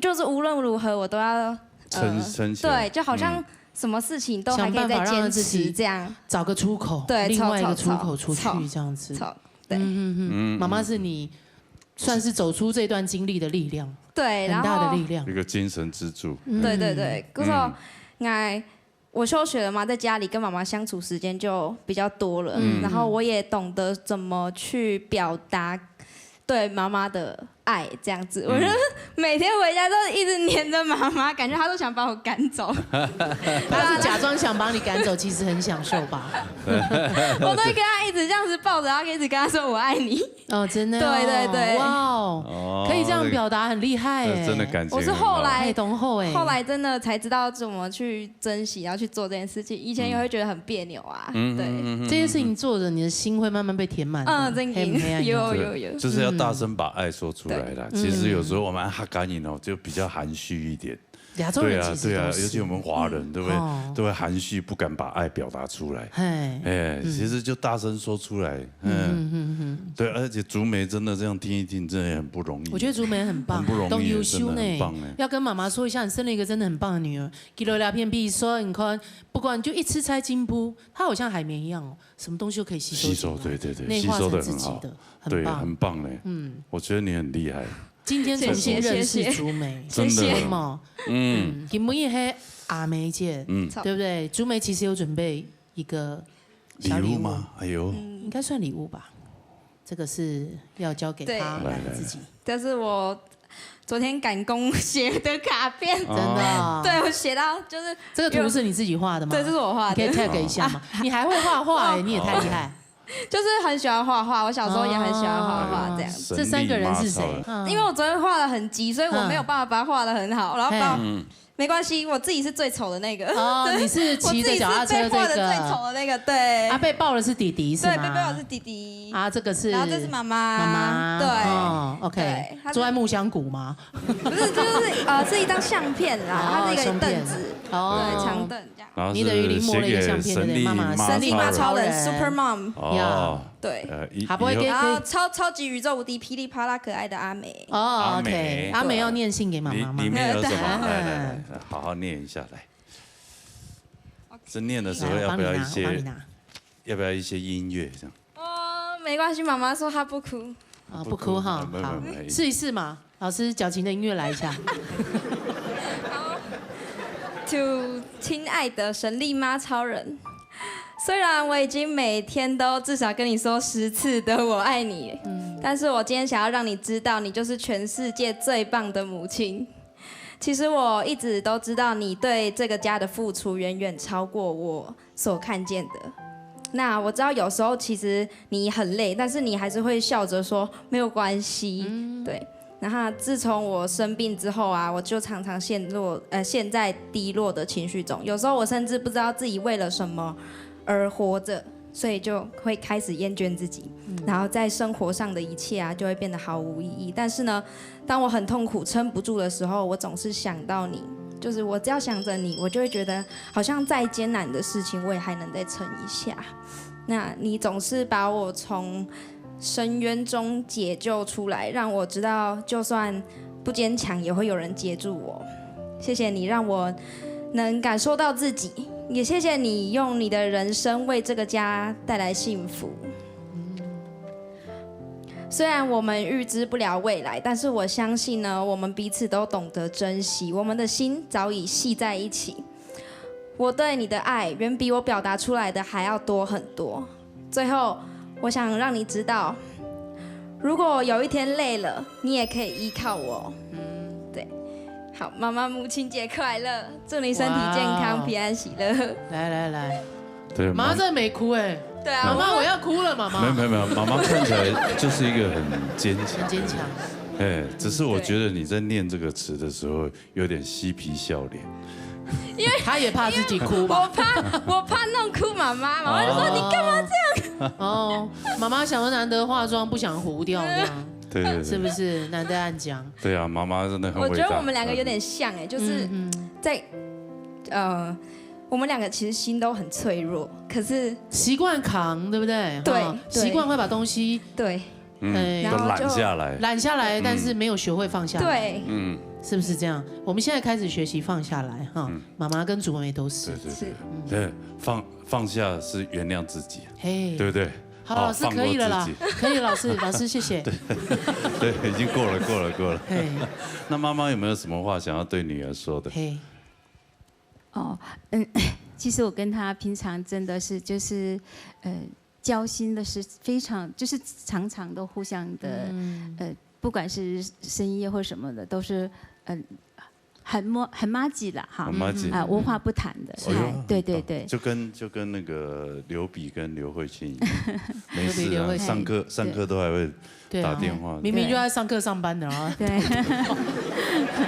就是无论如何我都要撑撑起来对，就好像什么事情都还可以再坚想办法让自己持这样。找个出口，对另外一个吵吵出口出去吵这样子。吵，对嗯嗯嗯，妈妈是你算是走出这段经历的力量，对，然后很大的力量。一个精神支柱。对对对，可是我，哎，我休学了嘛，在家里跟妈妈相处时间就比较多了，然后我也懂得怎么去表达对妈妈的爱，这样子。我就每天回家都一直黏着妈妈，感觉她都想把我赶走。他是假装想把你赶走，其实很享受吧？我都会跟她一直这样子抱着，然后一直跟她说我爱你。哦，真的哦。对对对哇哦，哦可以这样表达，很厉害哎。那真的感情我是后来哎，懂后哎。后来真的才知道怎么去珍惜，然后去做这件事情。以前也会觉得很别扭啊，嗯对。这些事情做着，你的心会慢慢被填满的。嗯，真的嘿不嘿啊有对有有，就是要大声把爱说出来啦。其实有时候我们客家人哦，就比较含蓄一点。亚洲对啊，人其实都，是。对啊，尤其我们华人，对不对？哦都会含蓄，不敢把爱表达出来。嘿，哎，其实就大声说出来。嗯嗯嗯，对，而且竹梅真的这样听一听，真的也很不容易。我觉得竹梅很棒，很不容易当优秀呢，真的很棒哎要跟妈妈说一下，你生了一个真的很棒的女儿。给了两片必说，你看，不管就一吃菜进步，她好像海绵一样哦，什么东西都可以吸收吸收，进来对对对，内化成自己吸收的很好，的，很对，棒。很棒嘞。嗯，我觉得你很厉害。今天重新认识竹梅，谢谢谢谢真的吗？嗯，嗯，今晡日是阿梅姐，嗯对不对？竹梅其实有准备一个小礼物礼物吗？哎呦，应该算礼物吧？这个是要交给对她来来自己，这是我昨天赶工写的卡片，真的哦。对我写到就是这个图是你自己画的吗？对，这是我画的，你可以 tag 一下吗？你还会画画哎，你也太厉害。就是很喜欢画画，我小时候也很喜欢画画这样。哦这三个人是谁？嗯因为我昨天画的很急，所以我没有办法把它画的很好，然后把嘿没关系，我自己是最丑的那个。哦，你是我自己是骑着脚踏车这被画的最个丑的那个，对。啊，被抱的是弟弟是对，吗？被抱的是弟弟。啊，这个是然后这是妈妈，妈妈对哦，OK，对她是坐在木香谷吗？不是，就是呃，是一张相片啦，哦它是一个凳子，哦对，长凳这样。然后你等于临摹了一个相片，对不对？是写给妈妈，神力妈神力妈超人，神力妈超人，Super Mom，哦，对呃，一好不好？一给然后超超级宇宙无敌霹雳啪啦可爱的阿美。哦阿，OK，美阿美要念信给妈妈吗里里？面有什么？对来来来，来好好念一下来。这念的时候来，我帮你拿，要不要一些我帮你拿。要不要一些音乐这样？哦，没关系，妈妈说她不哭。啊，不哭哈，没有没有好没有，试一试嘛。老师，矫情的音乐来一下。To 亲爱的神力妈超人，虽然我已经每天都至少跟你说十次的我爱你，但是我今天想要让你知道，你就是全世界最棒的母亲。其实我一直都知道你对这个家的付出远远超过我所看见的。那我知道有时候其实你很累，但是你还是会笑着说没有关系，对。然后自从我生病之后啊，我就常常陷落呃陷在低落的情绪中，有时候我甚至不知道自己为了什么而活着。所以就会开始厌倦自己，然后在生活上的一切啊，就会变得毫无意义。但是呢，当我很痛苦、撑不住的时候，我总是想到你，就是我只要想着你，我就会觉得好像再艰难的事情，我也还能再撑一下。那你总是把我从深渊中解救出来，让我知道，就算不坚强，也会有人接住我。谢谢你，让我能感受到自己，也谢谢你用你的人生为这个家带来幸福。虽然我们预知不了未来，但是我相信呢，我们彼此都懂得珍惜，我们的心早已系在一起。我对你的爱远比我表达出来的还要多很多。最后，我想让你知道，如果有一天累了，你也可以依靠我。对，好，妈妈母亲节快乐，祝你身体健康，哇哦，平安喜乐。来来来，对，妈妈真的没哭哎，对啊，妈妈我要哭了，妈妈。没有没有没有，妈妈看起来就是一个很坚强，很坚强。哎，只是我觉得你在念这个词的时候有点嬉皮笑脸，他也怕自己哭我吧？怕我怕弄哭妈妈嘛，我就说你干嘛这样？哦，妈妈想说难得化妆不想糊掉这样，对对对，是不是？难得暗讲。对啊，妈妈真的很伟大。我觉得我们两个有点像哎，就是在呃，我们两个其实心都很脆弱，可是习惯扛，对不对？对哈对习惯会把东西对嗯，哎都揽下来。揽下来，但是没有学会放下来。对，嗯，是不是这样？我们现在开始学习放下来哈。妈妈跟竹梅都是对。对对对，放放下是原谅自己，嘿，对不对？好，老师放过可以了啦自己，可以，老师，老师谢谢。对，已经过了过了过了。嘿，那妈妈有没有什么话想要对女儿说的？嘿，哦，嗯，其实我跟他平常真的是就是，呃，交心的是非常，就是常常都互相的，呃，不管是深夜或什么的，都是，嗯、很默很默契啦，哈很，默契。啊、无话不谈的，哎呦哎，对对对，就跟就跟那个刘笔跟刘慧卿一样，没事啊，刘笔刘慧卿上课上课都还会对啊打电话。明明就在上课上班的啊。对。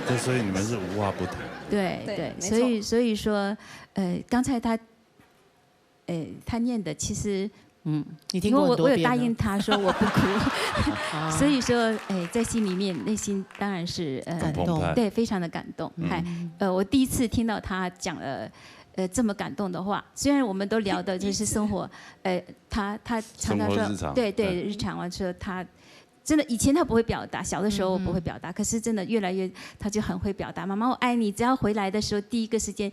对，所以你们是无话不谈。对对，对没所以错所以说，呃，刚才他，呃，他念的，其实，嗯，你听因为我我有答过很多遍了应他说我不哭，啊所以说，哎，在心里面内心当然是呃感很澎湃对，非常的感动。嗯嗨，呃，我第一次听到他讲了呃这么感动的话，虽然我们都聊的就是生活，呃，他他常常说，生活日常对对，对日常，我说他。真的，以前他不会表达，小的时候不会表达，可是真的越来越，他就很会表达。妈妈，我爱你。只要回来的时候，第一个时间，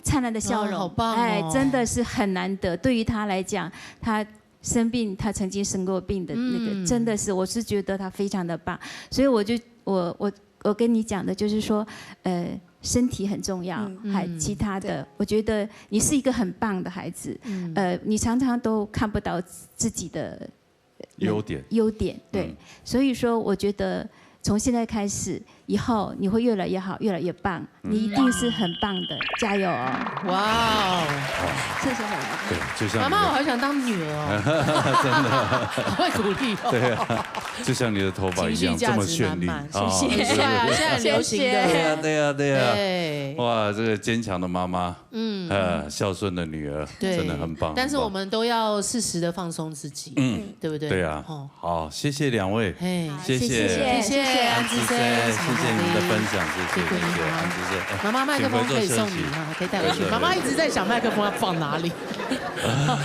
灿烂的笑容，哦好棒哦哎，真的是很难得。对于他来讲，他生病，他曾经生过病的那个，嗯真的是，我是觉得他非常的棒。所以我就，我我我跟你讲的就是说，呃，身体很重要，嗯还嗯其他的，我觉得你是一个很棒的孩子，呃，你常常都看不到自己的优点。优点，对，嗯所以说我觉得从现在开始，以后你会越来越好，越来越棒，你一定是很棒的，加油哦！哇哦，谢谢妈妈。对，就像你的妈妈，我好想当女儿哦，真的，好会鼓励哦。对啊，就像你的头发一样情绪价值这么绚丽满满啊！谢谢。现在现在很流行的，对呀对呀对呀，对，哇，这个坚强的妈妈，嗯，呃，孝顺的女儿，对，真的很棒。但是很棒我们都要适时的放松自己，嗯，对不对？对啊，哦，好，谢谢两位，嘿，谢谢谢谢谢安之森，谢谢你们的分享，谢谢谢谢谢谢你啊安之森。哎妈妈麦克风可以送你请回座休息哈，可以带回去。对对对妈妈一直在想麦克风要放哪里。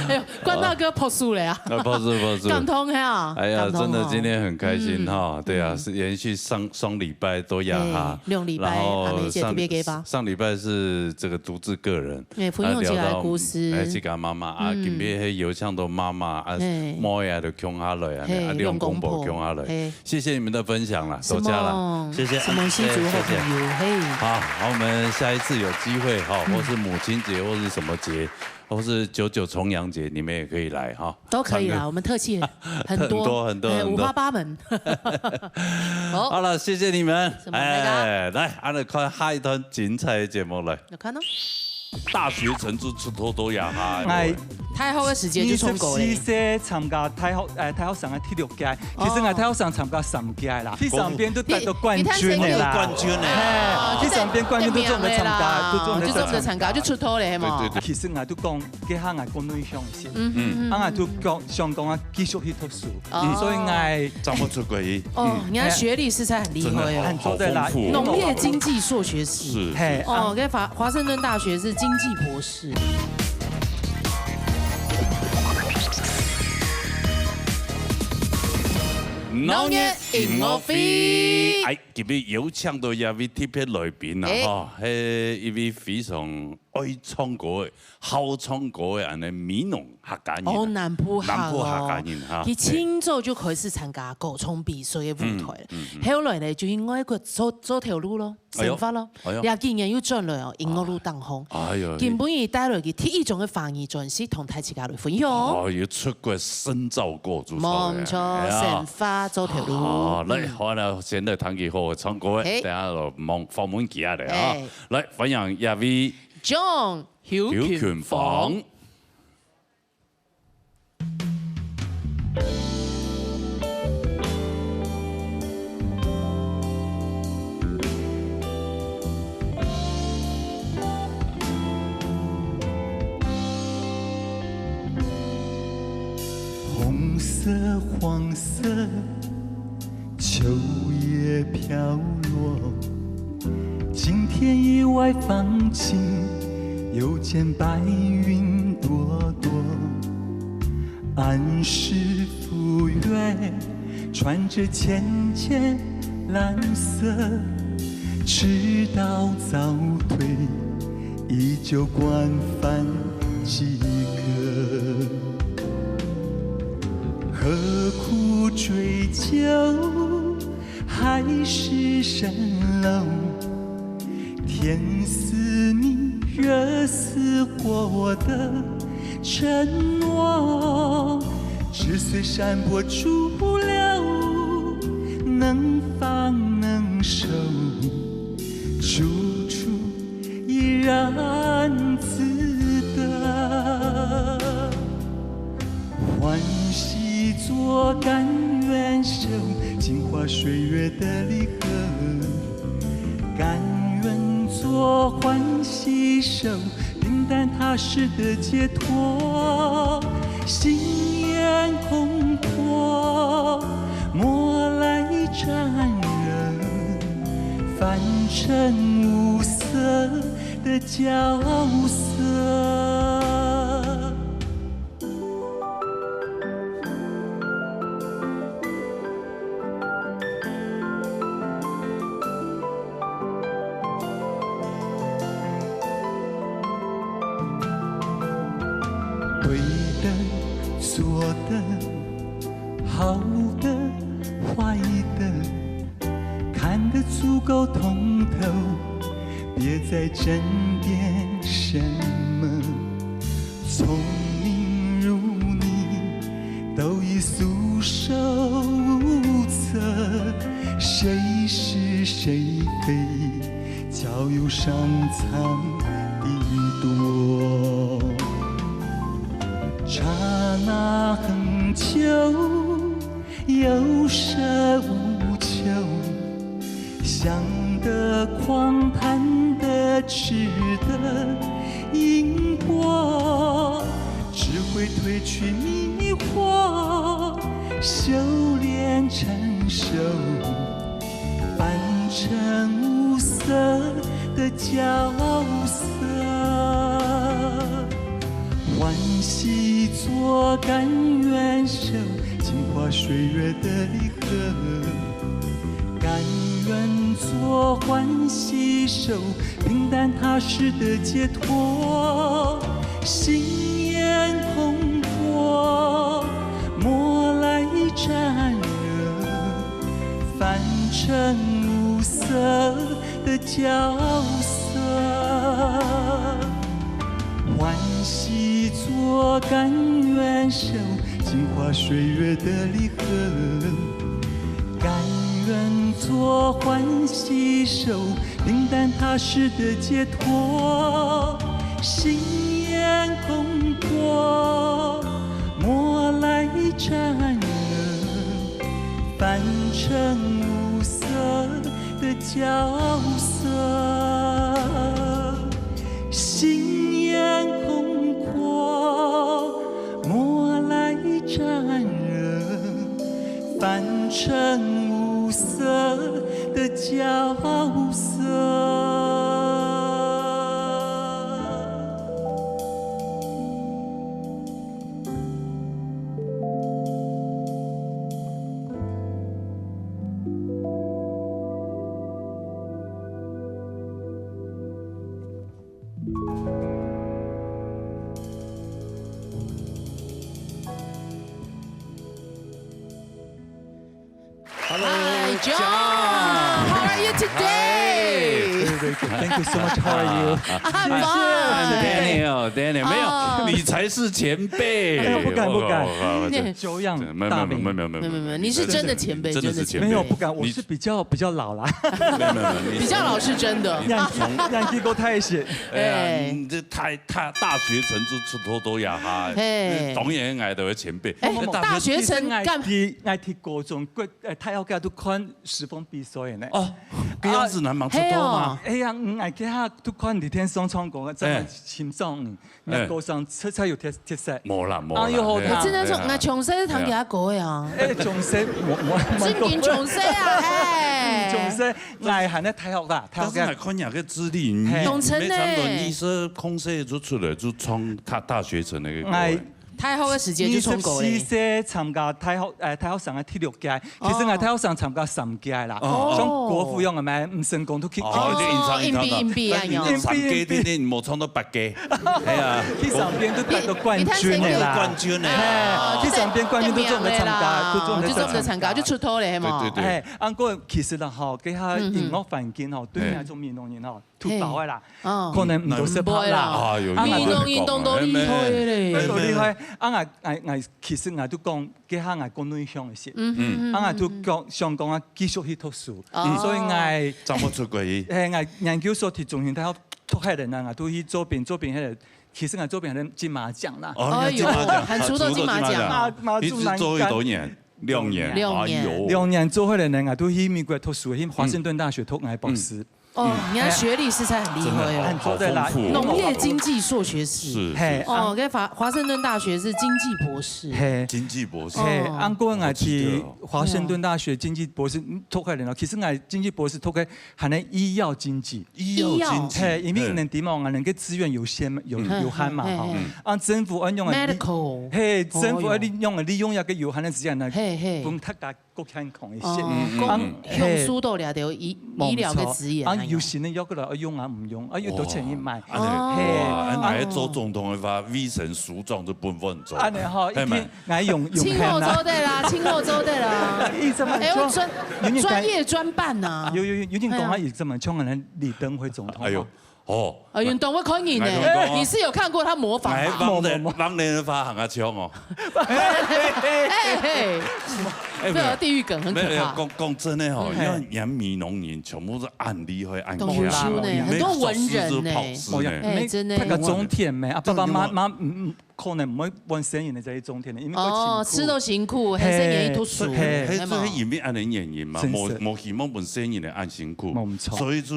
哎呦，冠大哥拍手了呀，啊，抱住抱住。感动呀，哎呀，感动哦真的今天很开心哈，对啊，是延续上上礼拜都要哈，哎两礼拜然后阿梅姐上特别给吧上礼拜是这个独自个人，哎分享一个故事哎，这个妈妈啊，今天黑油像都妈妈啊，哎妹啊都穷下来啊，嘿啊，两公婆两公婆穷下来嘿，谢谢你们的分享了，什多加了，么谢谢，什么新竹好朋谢谢。友，嘿，好，好，我们下一次有机会哈，或是母亲节，或是什么节，或是九九重阳节，你们也可以来哈，都可以啦，唱歌。我们特技很很多很多哎很多五花八门。好，好了，谢谢你们，什么那个啊哎，来，俺们看下一段精彩的节目来。有看到。大學城就出頭多呀哈。哎，大學个時節就唱歌咧。二十四歲參加大學，誒，大學生个第六屆，其實𠊎大學生參加三屆啦，第三遍都得到冠軍个啦。冠軍个啦。哎，第三遍冠軍都做毋得參加，都做毋得參加，就出頭咧，係無？對對對。其實𠊎都講，這下𠊎講內向一些，嗯嗯。啊，𠊎都講，想講啊，繼續去讀書，哦。所以𠊎 走不出國語。哦，嗯。你看學歷實在很厲害哦。真的好，很出色啦。好豐富哦。農業經濟碩學士。是，嘿，是。哦，啊。跟華，華盛頓大學是經濟博士。農業音樂會。哎，今日有請到一位特別來賓啊，哎。哈，係一位非常愛唱歌个、好唱歌个，恁呢美濃客家人啊。哦，南部客哦。南部客家人哈。佢清早就開始參加歌唱比賽个舞台，嗯，嗯，嗯。後來呢，就去外國做，做頭路咯，哎喲，生活咯。哎喲。這幾年又轉來哦，音樂路當中。哎喲。今晡日帶來佢第一張个華語專輯，同大自家來分享。哦，有出國深造過，主持人。無錯，哎呀。生活做頭路。好，來，嗯。好，那先來聽佢好好唱歌个，嘿。等下就訪，訪問佢啊，來啊。哎。 來，歡迎這位張邱邱勤芳。勤芳。紅色、黃色， 秋葉飄落，今天意外放晴，又見白雲朵朵。安適赴約，穿著淺淺藍色，直到早退，依舊慣犯飢渴。 何苦追究海市蜃樓？天似蜜，月似火的承諾，只随山坡逐流，能放能收，处处 依然值得。欢喜做甘愿受，镜花水月的离合。甘愿做欢喜受，平淡踏实的解脱。心眼空阔，莫来沾染，凡尘无色 的角色。对的，错的，好的，坏的， 看得足够通透，别再争辩什么。聪明如你，都已束手无策，谁是谁非，交由上苍定夺。刹那恒久， 有舍无求，想得、狂、盼得、痴的因果，只会褪去迷惑，修炼成熟，凡尘无色的角色。 欢喜做甘愿受，镜花水月的离合。甘愿做欢喜受，平淡踏实的解脱。心眼空阔，莫来沾染，凡尘无色 的角色。欢喜做甘愿受，镜花水月的离合。甘愿做欢喜受，平淡踏实的解脱。星空阔，莫来沾染，凡尘无色的角色。星空阔，莫来沾染，凡尘无色的角色。Hello, Hi, John. How are you today? Very good. Thank you so much. How are you? I'm I'm fine. Daniel, Daniel，没有，你才是前辈。哎呦，不敢不敢。我我我久仰没有没有大名。没有没有没有没有，没有没有没有，你是真的前辈，真的是前辈。没有不敢，我你是比较比较老啦。没有没有没有，你比较老是真的。年纪年纪过太些。哎呀，哎你这太太大学城就出头多呀哈，嘿当然爱的前辈。哎那大学城干其实我去我去高中，过呃，大学都看时风比赛呢。哦，这样子难忙出头嘛。哎呀，嗯，哎，给他都看李天松唱歌，真的欣赏，嗯，那歌声实在有特特色。没啦没啦。哎呦哎呀我真的说，我从小就弹吉他过的啊，哎，从小我我真的从小啊，哎，从小，哎，还在大学啦，大学但是还看你个资历，你嘿当真呢没差不多二十空岁就出来就唱大大学城那个歌。哎，太好的时间就唱过二十四嘞。岁参加大学，哎，大学生的第六屆，其实我大学生参加三屆啦，哦像国府用的咩，唔成功都去。哦，就隐藏隐藏硬逼硬逼啊但你三个天天没唱到八个，哎呀，去上边都得到冠军的啦。冠军的哎，去上边冠军都做得参加，都做得就做得参加，就出头嘞嘛。对对哎，啊，过其实啦吼，给他音乐环境吼，对于那种美浓人吼，土包的啦，嗯，可能唔多适合啦。哎呦，美浓人当多厉害嘞。那种厉害，啊，我我我其实我都讲，给他我讲内向一些，嗯啊，我都讲想讲啊，继续去读书，哦所以我。怎么出国去？哎，我研究所提中心，他要读海人啊，我都去做兵，做兵那个，其实我做兵还金马奖啦。哦，哎呦你金马奖，还出到金马奖啊马马祖一直做几多年？六年，六年哎呦，两年做回来呢，我都去美国读书，去华盛顿大学读我的博士。哦，你看学历实在很厉害哦真的好，很多的啦好丰富哦。农业经济硕学士。是嘿，哦，跟华华盛顿大学是经济博士。嘿，经济博士，嘿，哦啊，过我去好奇特哦华盛顿大学经济博士嗯读开了，其实我经济博士读开还能医药经济。医药经济，嘿，因为能地方啊，能个资源有限嘛，有嗯有限嘛哈嘿嘿。啊，政府要用的利 Medical 嘿，政府要利哦用的利用那个有限的资源呢，嘿嘿分大家各健康一些。哦，嗯讲嗯用书都了解医医疗个资源啊，哎呀有些人要过来用啊，唔用啊，有多钱一买。哇，嘿哇，那还做总统的话，微臣梳妆就不分做。啊，然后一嘿嘛天来用用清后周对啦，清后周对啦。一直嘛哎，我专有点专业专办呐。有有有有点讲啊，哎呀也这么像人李登辉总统。哎呦，哦，啊，运动会可以呢哎，运动啊你是有看过他模仿哎，吧？帮人帮人发行啊枪哦。哎嘿，哎，这个地狱梗很可怕。没有讲讲真的吼，嗯因为人美浓人全部是按厉害按懂强书呢哦，很多文人呢没考试是博士呢。我呀，哎真的那个种田没啊，爸爸妈对妈嗯嗯，可能不会问生人的这一种田的，因为哦，会辛苦。吃都辛苦，还是愿意读书，嘿嘿，对吗这？因为按人原因嘛，真是无无希望本生人的按辛苦，没错所以就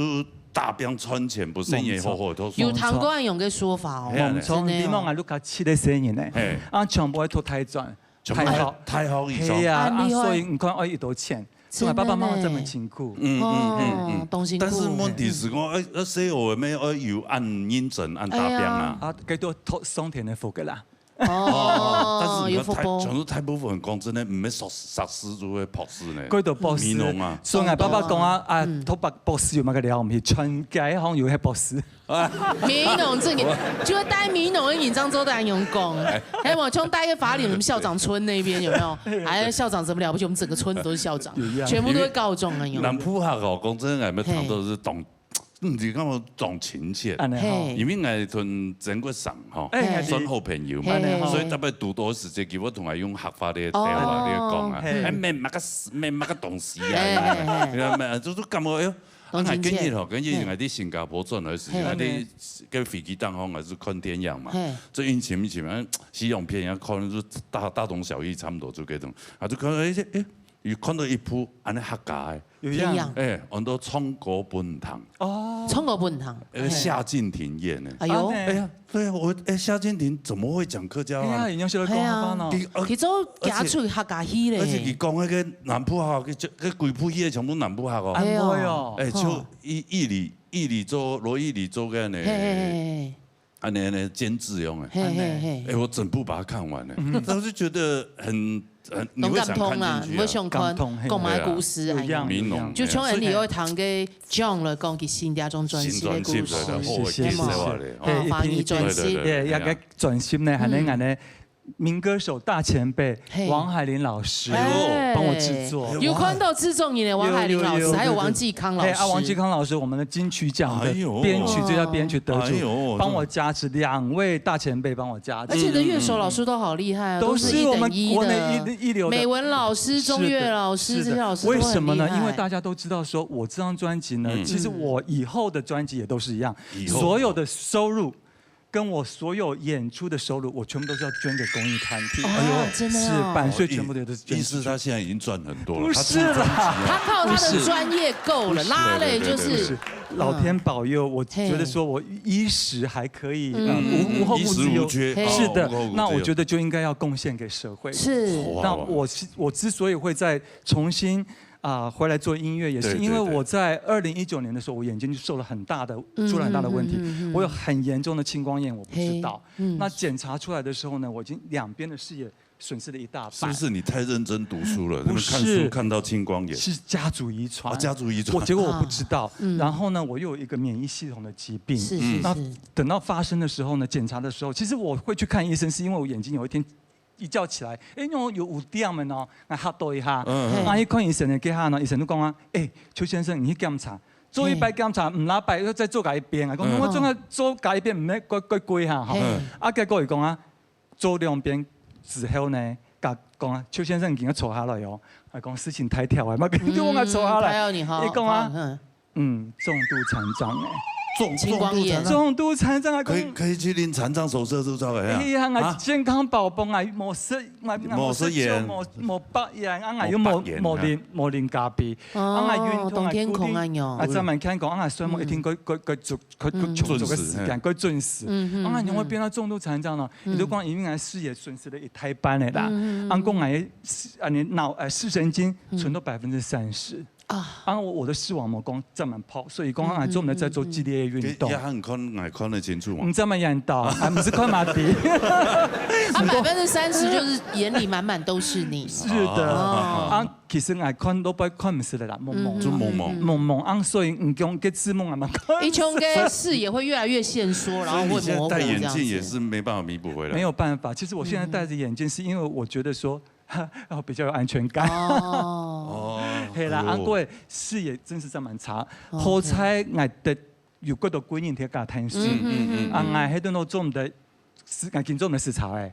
大病赚钱，不生人好好读书。有听过用个说法哦，嘿啊我们从真的哦地方啊，六个七的生人呢，嘿，啊，全部要读大专，全部太好。太好以上嘿。呀，很厉害啊，所以你看，哎，有多钱，所以爸爸妈妈这么辛苦。嗯嗯嗯哦嗯，懂辛苦。但是问题是讲，哎，那所以我们要有按认真按大病啊。啊，给多托上天的福个啦。哦，但哦，是你看大，有福报。全部大部分讲真的，唔系碩碩士就会博士呢。过到博士，美浓啊所以我爸爸讲啊，啊，读博博士有么个了不起？全街好像有些博士。美浓这个，就会带美浓的印章周大人讲，还有像带个法理，我们校长村那边有没有？哎，校长怎么了不起？我们整个村子都是校长，全部都会告状啊，有没有？南部客哦，讲真的，没谈到是当，嗯，你看我当亲切。按呢吼。嘿因为我同曾国成吼，哎，算好朋友嘛嘿，所以特别堵到时节，给我同佢用客话咧对话咧讲啊，哦嘿哎，咩么个咩么个东西哎啊，你看没？就是感觉哎哟，啊，𠊎今日吼，今日𠊎對新加坡轉來時，𠊎對个飛機頂項還係看電影嘛，最近前面前面西洋片也看，就大大同小異，差不多就該種，啊，就看到哎哎，有看到一部恁呢客家个，有影。哎，安到《創國本堂》，哦，《創國本堂》，呃，夏靖庭演个。哎呦，哎呀，對啊，我哎，夏靖庭怎麼會講客家話？哎呀，人家是講客話呢。佢佢做家族客家戲咧。而且佢講那個南部話，佢佢規部戲全部南部話哦。哎呦，哎，就義義理義理做羅義理做个呢，嘿嘿嘿啊那那監製用的。嘿嘿嘿，哎，我整部把它看完了，但是覺得很很，你會想看進去啊。我想看，講埋故事啊，美濃，就像你有談个 John 來講，佢新第一張專輯个故事，新專輯的，好，我介紹啊嘞。哦，華語專輯，對對對，也个專輯呢，還能俺的民歌手大前輩王海玲老師幫我製作。有看到製作人的王海玲老師，還有王繼康老師。哎，啊，王繼康老師，我們的金曲獎的編曲最佳編曲得主，幫我加持，兩位大前輩幫我加持。而且你的樂手老師都好厲害啊，都是我們國內一流的。美文老師、中岳老師這些老師，為什麼呢？因為大家都知道說，我這張專輯呢，其實我以後的專輯也都是一樣，所有的收入 跟我所有演出的收入，我全部都是要捐給公益團體。哎呦，真的，是版税全部都是捐。意思他現在已經賺很多了，不是啦，他靠他的專業夠了，拉嘞就是老天保佑，我觉得说我衣食还可以，无无后顾之忧。是的，那我觉得就应该要贡献给社会。是，那我是我之所以会再重新 啊，回来做音乐也是因为我在二零一九年的时候，我眼睛就受了很大的出了很大的问题，我有很严重的青光眼，我不知道。那检查出来的时候呢，我已经两边的视野损失了一大半。是不是你太认真读书了？那么看书看到青光眼？是家族遗传，家族遗传。我结果我不知道，然后呢，我又有一个免疫系统的疾病。是是是。等到发生的时候呢，检查的时候，其实我会去看医生，是因为我眼睛有一天 一觉起来，哎，有有点个喏，啊吓到一下。啊，去看医生个，个下呢，医生就讲啊，哎，邱先生，你去检查，做一摆检查，毋拉摆，又再做个一遍啊。讲我做个做个一遍，毋免过过过一下哈。啊，结果伊讲啊，做两遍之后呢，甲讲啊，邱先生，你今日坐下来哦。啊，讲事情太跳啊，嘛，就我坐下来。伊讲啊， 嗯，重度残障哎，重重度残障，重度残障啊，可以可以去领残障手册，是不是？哎呀，健康宝宝啊，没食，没没食盐，没没白盐，啊，又没没啉没啉咖啡，啊，运动啊，固定啊，专门看讲啊，睡梦一定个个个做个个做个时间个准时，啊，你会变到重度残障了。你都光因为视野损失了一大半了啦，啊，讲啊，啊，你脑呃视神经存到百分之三十。 啊，我我的视网膜讲占满泡，所以讲啊，专门在做激烈的运动。也很看，也看得清楚嘛。你这么演到，啊，不是看马迪。啊，百分之三十就是眼里满满都是你。是的，啊，其实我看都不看不是的啦，蒙蒙，就蒙蒙。蒙蒙啊，所以你讲个字幕啊嘛，一穷个视野会越来越线索，然后会模糊这样子。戴眼镜也是没办法弥补回来。没有办法，其实我现在戴着眼镜是因为我觉得说。 哦，比较有安全感。哦，嘿啦，啊，各位视野真是真蛮差，好彩我得有个多个人在家谈心，啊，我还都做唔得，是，我今做唔得视察哎，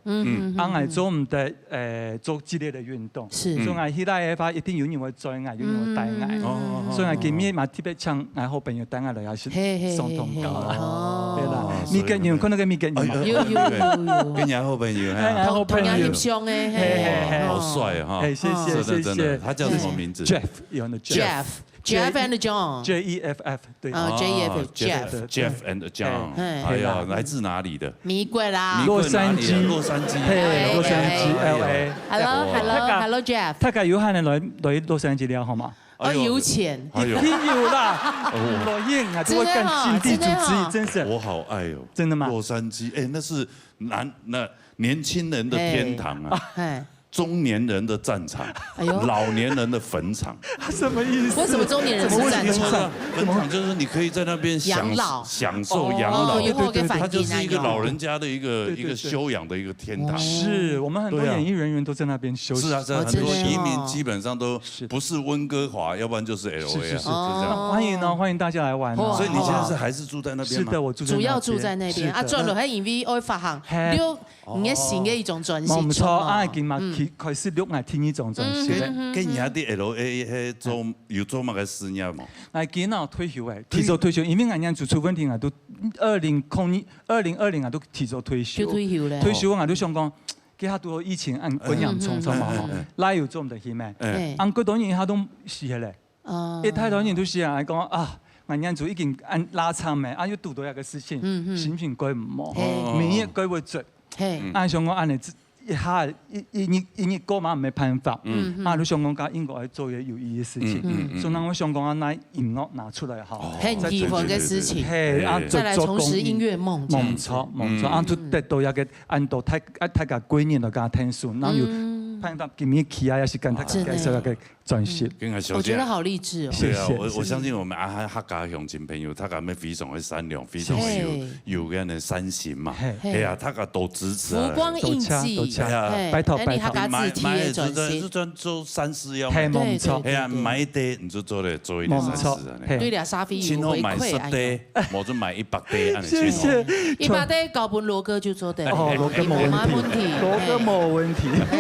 啊，我做唔得，呃，做激烈的运动，是，所以我现在的话一定有人会追我，有人会带我，所以我今日嘛特别请我好朋友带我来，也是送通告啦，对啦，米格牛，看那个米格牛嘛，有有有有，跟你好朋友，哎，好朋友。 兄哎，嘿嘿嘿，好帅哈！哎，谢谢谢谢，他叫什么名字？Jeff，有的 Jeff，Jeff and John，J E F F，对，啊，J E F Jeff， Jeff and John，哎呀，来自哪里的？美国啦，洛杉矶，洛杉矶，嘿，洛杉矶，L A。 Hello Hello Hello Jeff，大概有閒个來來洛杉磯尞好嗎？哦，有錢，哎呦，有啦，我應啊，都會幹盡地主之誼，真是，我好愛哦，真的嗎？洛杉磯，哎，那是男那年轻人的天堂啊，哎，中年人的战场，哎呦老年人的坟场。什么意思？为什么中年人是战场？坟场就是你可以在那边享养老享受养老哦，，有个它反应啊，就是一个老人有。家的一个对对对一个休养的一个天堂。是我们很多对啊演艺人员都在那边休息。是啊，是啊，哦很多真的哦移民基本上都是不是温哥华，要不然就是 L A 啊，是是是，就这样。哦欢迎哦，欢迎大家来玩哦。好啊所以你现在是还是住在那边吗？是的，我住在主要那边住在那边啊，是的轉落去因為愛發行，嘿你有你个新的一種專嘛，我輯，们超爱金马嗯開始錄𠊎第二張專輯个。嗯哼。該你還在L A係做，有做麼个事業無？𠊎今年退休誒，提早退休，因為𠊎娘子出問題，𠊎都二零空二、二零二零啊都提早退休。就退休了。退休𠊎都想講，該下都疫情恁恁嚴重，嗯，嗯，嗯。嘛吼，嗯，嗯，嗯。live又做毋得去咩？嗯。嘿。恁過多年佢都死忒咧。哦。一大多人都死啊，講啊，𠊎娘子已經恁拉長咩，啊又堵到一個事情，嗯，嗯。心情過毋好，嘿。每日過會做。嘿。嗯。啊想講恁呢，一下一、一日、一日過嘛，沒辦法。嗯。啊，就想講，該應該愛做一個有意義的事情。嗯，嗯，嗯。所以呢，𠊎想講啊，拿音樂拿出來哈。哦。很喜歡的事情。嘿，啊，嘿。做、再來重拾音樂夢，這樣子。做、做工。無錯，無錯。嗯。啊，就得到一個恁多大、啊，大家歸年都跟他聽說，然後有，嗯。辦法今日去啊，也是跟大家介紹一個專輯。真的。嗯。我覺得好勵志哦。謝謝，對啊，我、謝謝。我相信我們啊，客家鄉親朋友，大家們非常的善良，非常的有、嘿。有恁呢善心嘛。嘿。哎呀，大家都支持啊。福光印記。多謝，多謝。哎呀，嘿，拜託，哎，你客家字體的專輯。拜託。買、買，這、這專做善事要嘿，買。無錯。對，對，哎呀，對，對。買一塊，你就做得做一點善事啊，無錯，嘿。對了，社會有回饋啊。盡好買十塊，無就買一百塊，恁呢盡好。謝謝。一百塊交分羅哥就做得了。哦，羅哥無問題。沒問題。羅哥無問題。嘿，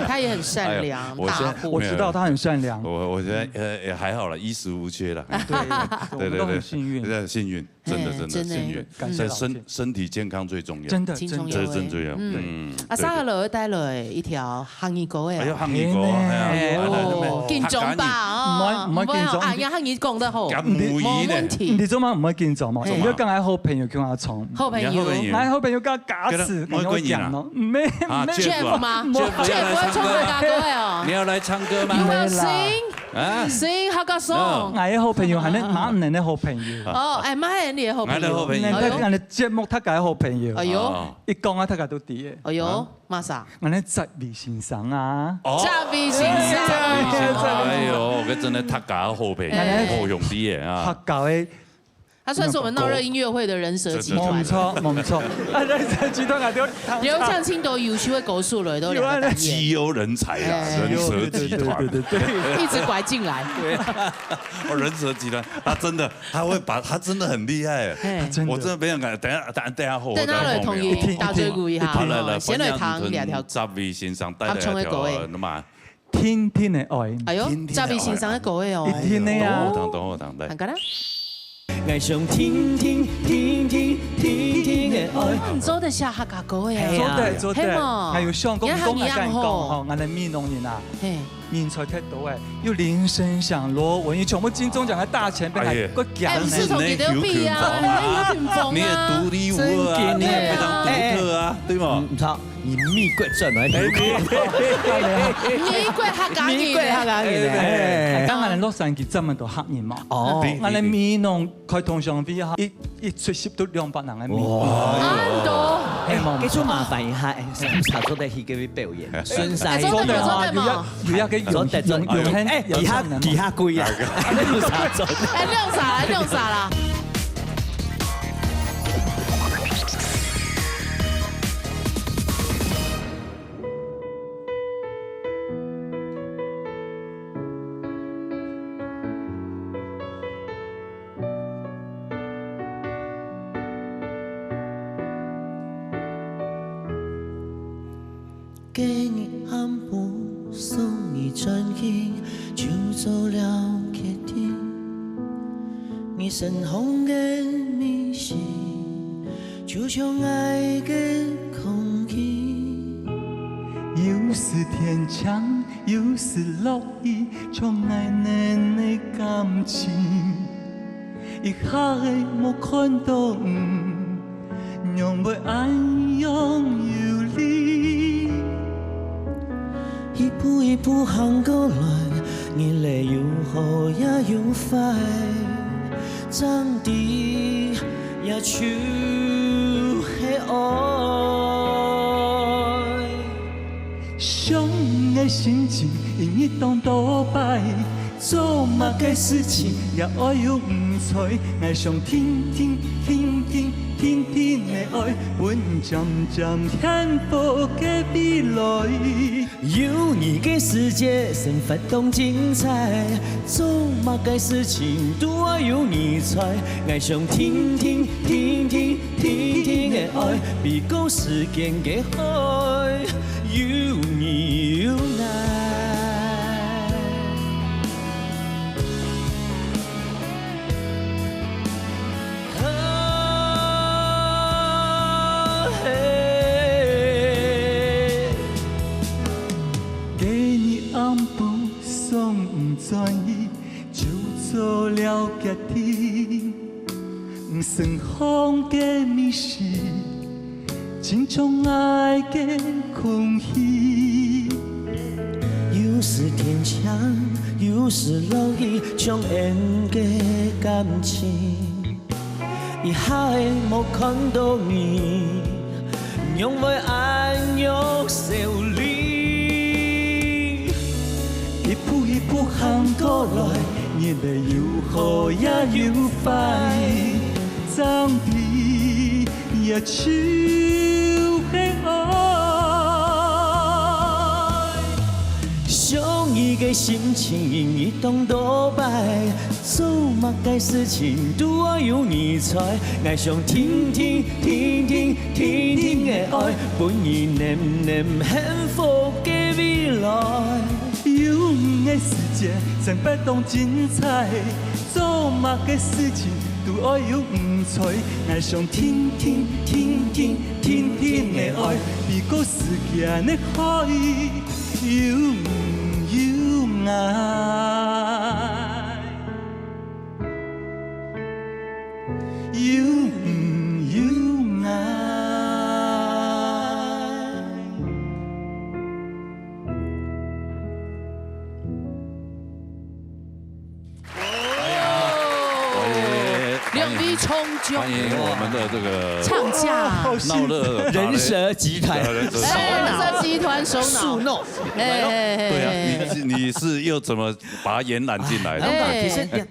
他也很善良，哎呀，我現在，大戶。我知道他很善良。我、我現在，呃，也還好啦，衣食無缺啦。對，對，對，我們都很幸運。對，對，對，很幸運，真的，嘿，真的，真的。幸運。感謝老天。身、身體健康最重要。真的，真的。這是最重要。嗯。嗯，啊，對，對。接下來帶來一條客語歌的啊。哎喲，客語歌啊，嘿呢。哎呀，哦，哎，哎，哎，緊張吧，哦。毋會、毋會緊張。毋會哦，哎呀，客語講得好。敢無疑呢？無問題。你做麼毋會緊張嘛？嘿。你就跟𠊎好朋友共下唱。好朋友。你好朋友。𠊎好朋友跟假死，跟我講哦。跟他，我跟你講。沒、啊，沒。Jeff嗎？Jeff要來唱歌嗎？Jeff會唱客家歌的哦。你要來唱歌嗎？You will sing？ 啊？Sing客家song。No。𠊎个好朋友，還係馬恩个好朋友。哦，哎，馬恩你个好朋友。𠊎个好朋友。哎喲。𠊎个節目，大家个好朋友。哎喲。哦。一講啊，大家都知个。哎喲，啊？麼儕？𠊎个澤偉先生啊。哦。澤偉先生。澤偉先生，哎喲，這真的大家好朋友，哎。好兄弟耶啊。客家个 他算是我們鬧熱音樂會的人蛇集團。無錯，無錯。啊，人蛇集團啊，就流暢輕柔，有機會高速了，都兩個單元。有啊。極有人才啊，哎。人蛇集團。對，對，對，對，對。一直拐進來。對啊。哦，人蛇集團，他真的，他會把，他真的很厲害。嘿。真的。我真的非常感，等一下，等一下，等一下後，等一下來同佢打嘴鼓一下，一定，一定。好，來，來，先來聽兩條。分享澤偉先生帶來一條，合唱的歌，哎。那麼 定定个愛。哎喲，定定个愛。澤偉先生个歌个哦。一定个啊。當好聽，當好聽，來。看看啦。𠊎想定定，定定，定定个愛。你做得寫客家歌个啊？係啊。做得，做得。係無？還有像講，你看你講，𠊎敢講吼，恁樣吼。𠊎个美濃人啊，嘿。人才忒多誒，有林生祥、羅文，佢全部金鐘獎个大前輩，哎呀。還過獎呢。哎，毋係同佢兜比啊，哎，有群峰啊。哎，有群峰啊。你也獨一無二啊，真的啊。你也非常獨特啊，對嗎？嗯，毋錯。 你美國轉來，哎，美國客家人呢？美國客家人呢？哎，當然洛杉磯這麼多客人嘛。哦。對，對，對。𠊎个美濃開同鄉會哈，一、一出席都兩百人个名。哇。啊，很多。哎，這就麻煩一下，哎，上場做得去該位表演，順勢。哎，做得嗎？做得嗎？有、有一個永、做得，做得。永、永恆，哎，其他、有上的嘛。其他貴啊，有啥做得？哎，用啥啦？用啥啦？ 今日暗晡送你轉去，就做了決定。你身旁个味緒，就像愛个空氣。有時天晴，有時落雨，像愛人个感情。 一下仔無看到你，仰會恁樣有你？一步一步行過來，日仔有好也有壞，正知也就係愛。想你个心情，一日當多擺， 做麼个事情也愛有你在，𠊎想定定，定定，定定个愛，分你漸漸幸福个未來。有你个世界，生活當精彩，做麼个事情都愛有你在，𠊎想定定，定定，定定个愛，比過時間个海，有你有身旁个美食，親像愛个空氣。有時天晴，有時落雨，像恩个感情。一下仔無看到你，仰會恁樣愁慮？ 一步一步行過來，日仔有好也有壞，總比也就係愛。想你个心情，一當多擺，做麼个事情都愛有你在，𠊎想天天天天天天个愛，分你淰淰幸福个未來。 有你个世界，生活當精彩，做麼个事情都愛有你在。𠊎想天天天天天天个愛，比過世界个海，有你有𠊎。 有你有𠊎。兩位衝擊，歡迎我們的這個唱將，鬧熱人蛇集團，人蛇哎，人蛇集團首腦，樹弄。哎哎哎對啊，哎，你你是又怎麼把他延攬進來的？哎其實要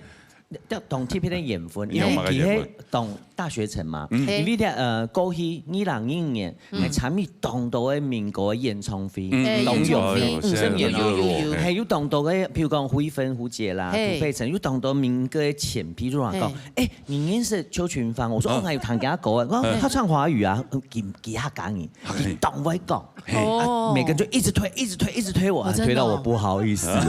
要當特別个緣分，因為你有麼个緣分佢係當大學城嘛，嗯因為咧呃過去二零二二年，嗯誒參與當多个民歌个演唱會，嗯哎當有演唱會有有現在很熱有有有絡，有嘿還有當多个，譬如講惠芬胡姐啦、嘿涂佩辰，有當多民歌个前輩就話講，誒，你認識邱群芳？我說哦，還有聽佢歌啊，我說他唱華語啊，嗯，佢佢客家人，佢當會講，哦啊每個人就一直推，一直推，一直推我，哦真的哦推到我不好意思了，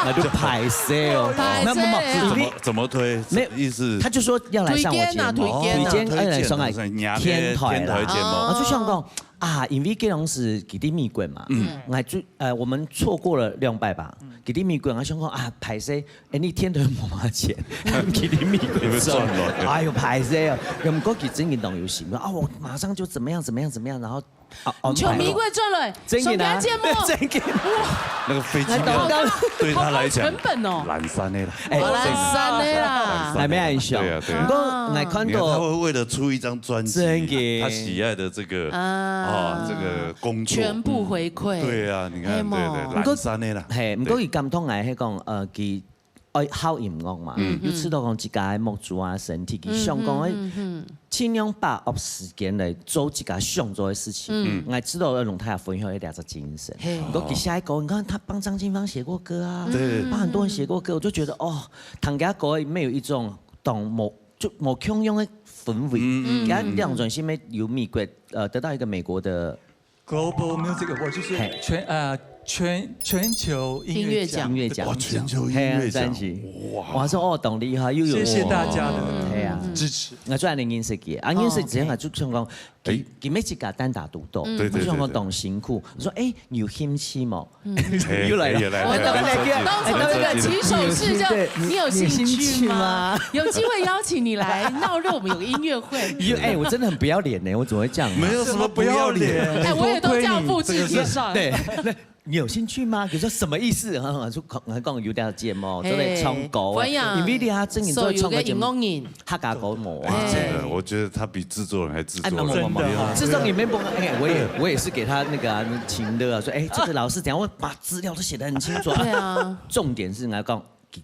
那就拍謝哦，拍謝那麼啊怎麼怎麼推？沒有意思他就說要來上我節目，推薦啊推薦啊推薦要來上來推薦啊天台啦天台節目啊，就想講啊，因為這種是佢在美國嘛，嗯，來就呃我們錯過了兩百吧，佢在美國，我想講啊，拍謝，哎，你天台無麼錢，佢在美國賺了哎呦，拍謝哦，毋過佢真正當有心啊，我馬上就怎麼樣怎麼樣怎麼樣，然後啊，你從美國轉來，真的啊上佢節目，真的，那個飛機票那剛剛對他來講好成本哦，懶散的啦。哎我來三的啦，還沒很小，對啊對啊不過來看你看他到會為了出一張專真的輯，他喜愛的這個啊啊這個工作，全部回饋，對啊，你看哎嘛對對懶散的啦，嘿，毋過佢感動來係講，呃，佢愛好音樂嘛，有知道講自家个目珠啊、身體，佢想講愛盡量把握時間來做自家想做个事情。嗯，𠊎知道龍太也分享一兩隻精神。嘿毋過佢下一個，你看他幫張清芳寫過歌啊，嗯幫很多人寫過歌，我就覺得哦，聽佢歌沒有一種當無就無共樣个氛圍，嗯佢兩種是因為由美國呃得到一個美國的 Global Music Award 就是嘿全呃全全球音樂獎音樂獎音樂獎哇，全球音嘿啊樂獎，專輯，哇，我說哦，懂你哈，又有謝謝大家的哎呀，支持。我最近認識佢，啊認識之前我就想講，佢佢每一家單打獨鬥，對對對我想講當辛苦，我說哎，你有興趣無？嘿又來了也來哎，等一下，当初那个起手式叫你有兴趣吗？有机会邀请你来闹热我们有个音乐会。又哎，我真的很不要臉呢，我怎麼會這樣？沒有什麼不要臉，哎，我也都叫複製貼上。對，那你有興趣嗎？佢說什麼意思？然後我就講，我講有條節目，嘿做得唱歌啊，歡迎因為你啊，正經做得唱歌節目，所有个音樂人客家歌無啊？哎真的，我覺得他比製作人還製哎，作人。沒有沒有沒有，真的哈製作人沒有，哎，我也我也是給他那個啊，那情的啊，說，哎，這個老師怎樣，我把資料都寫得很清楚啊。對啊，重點是來講，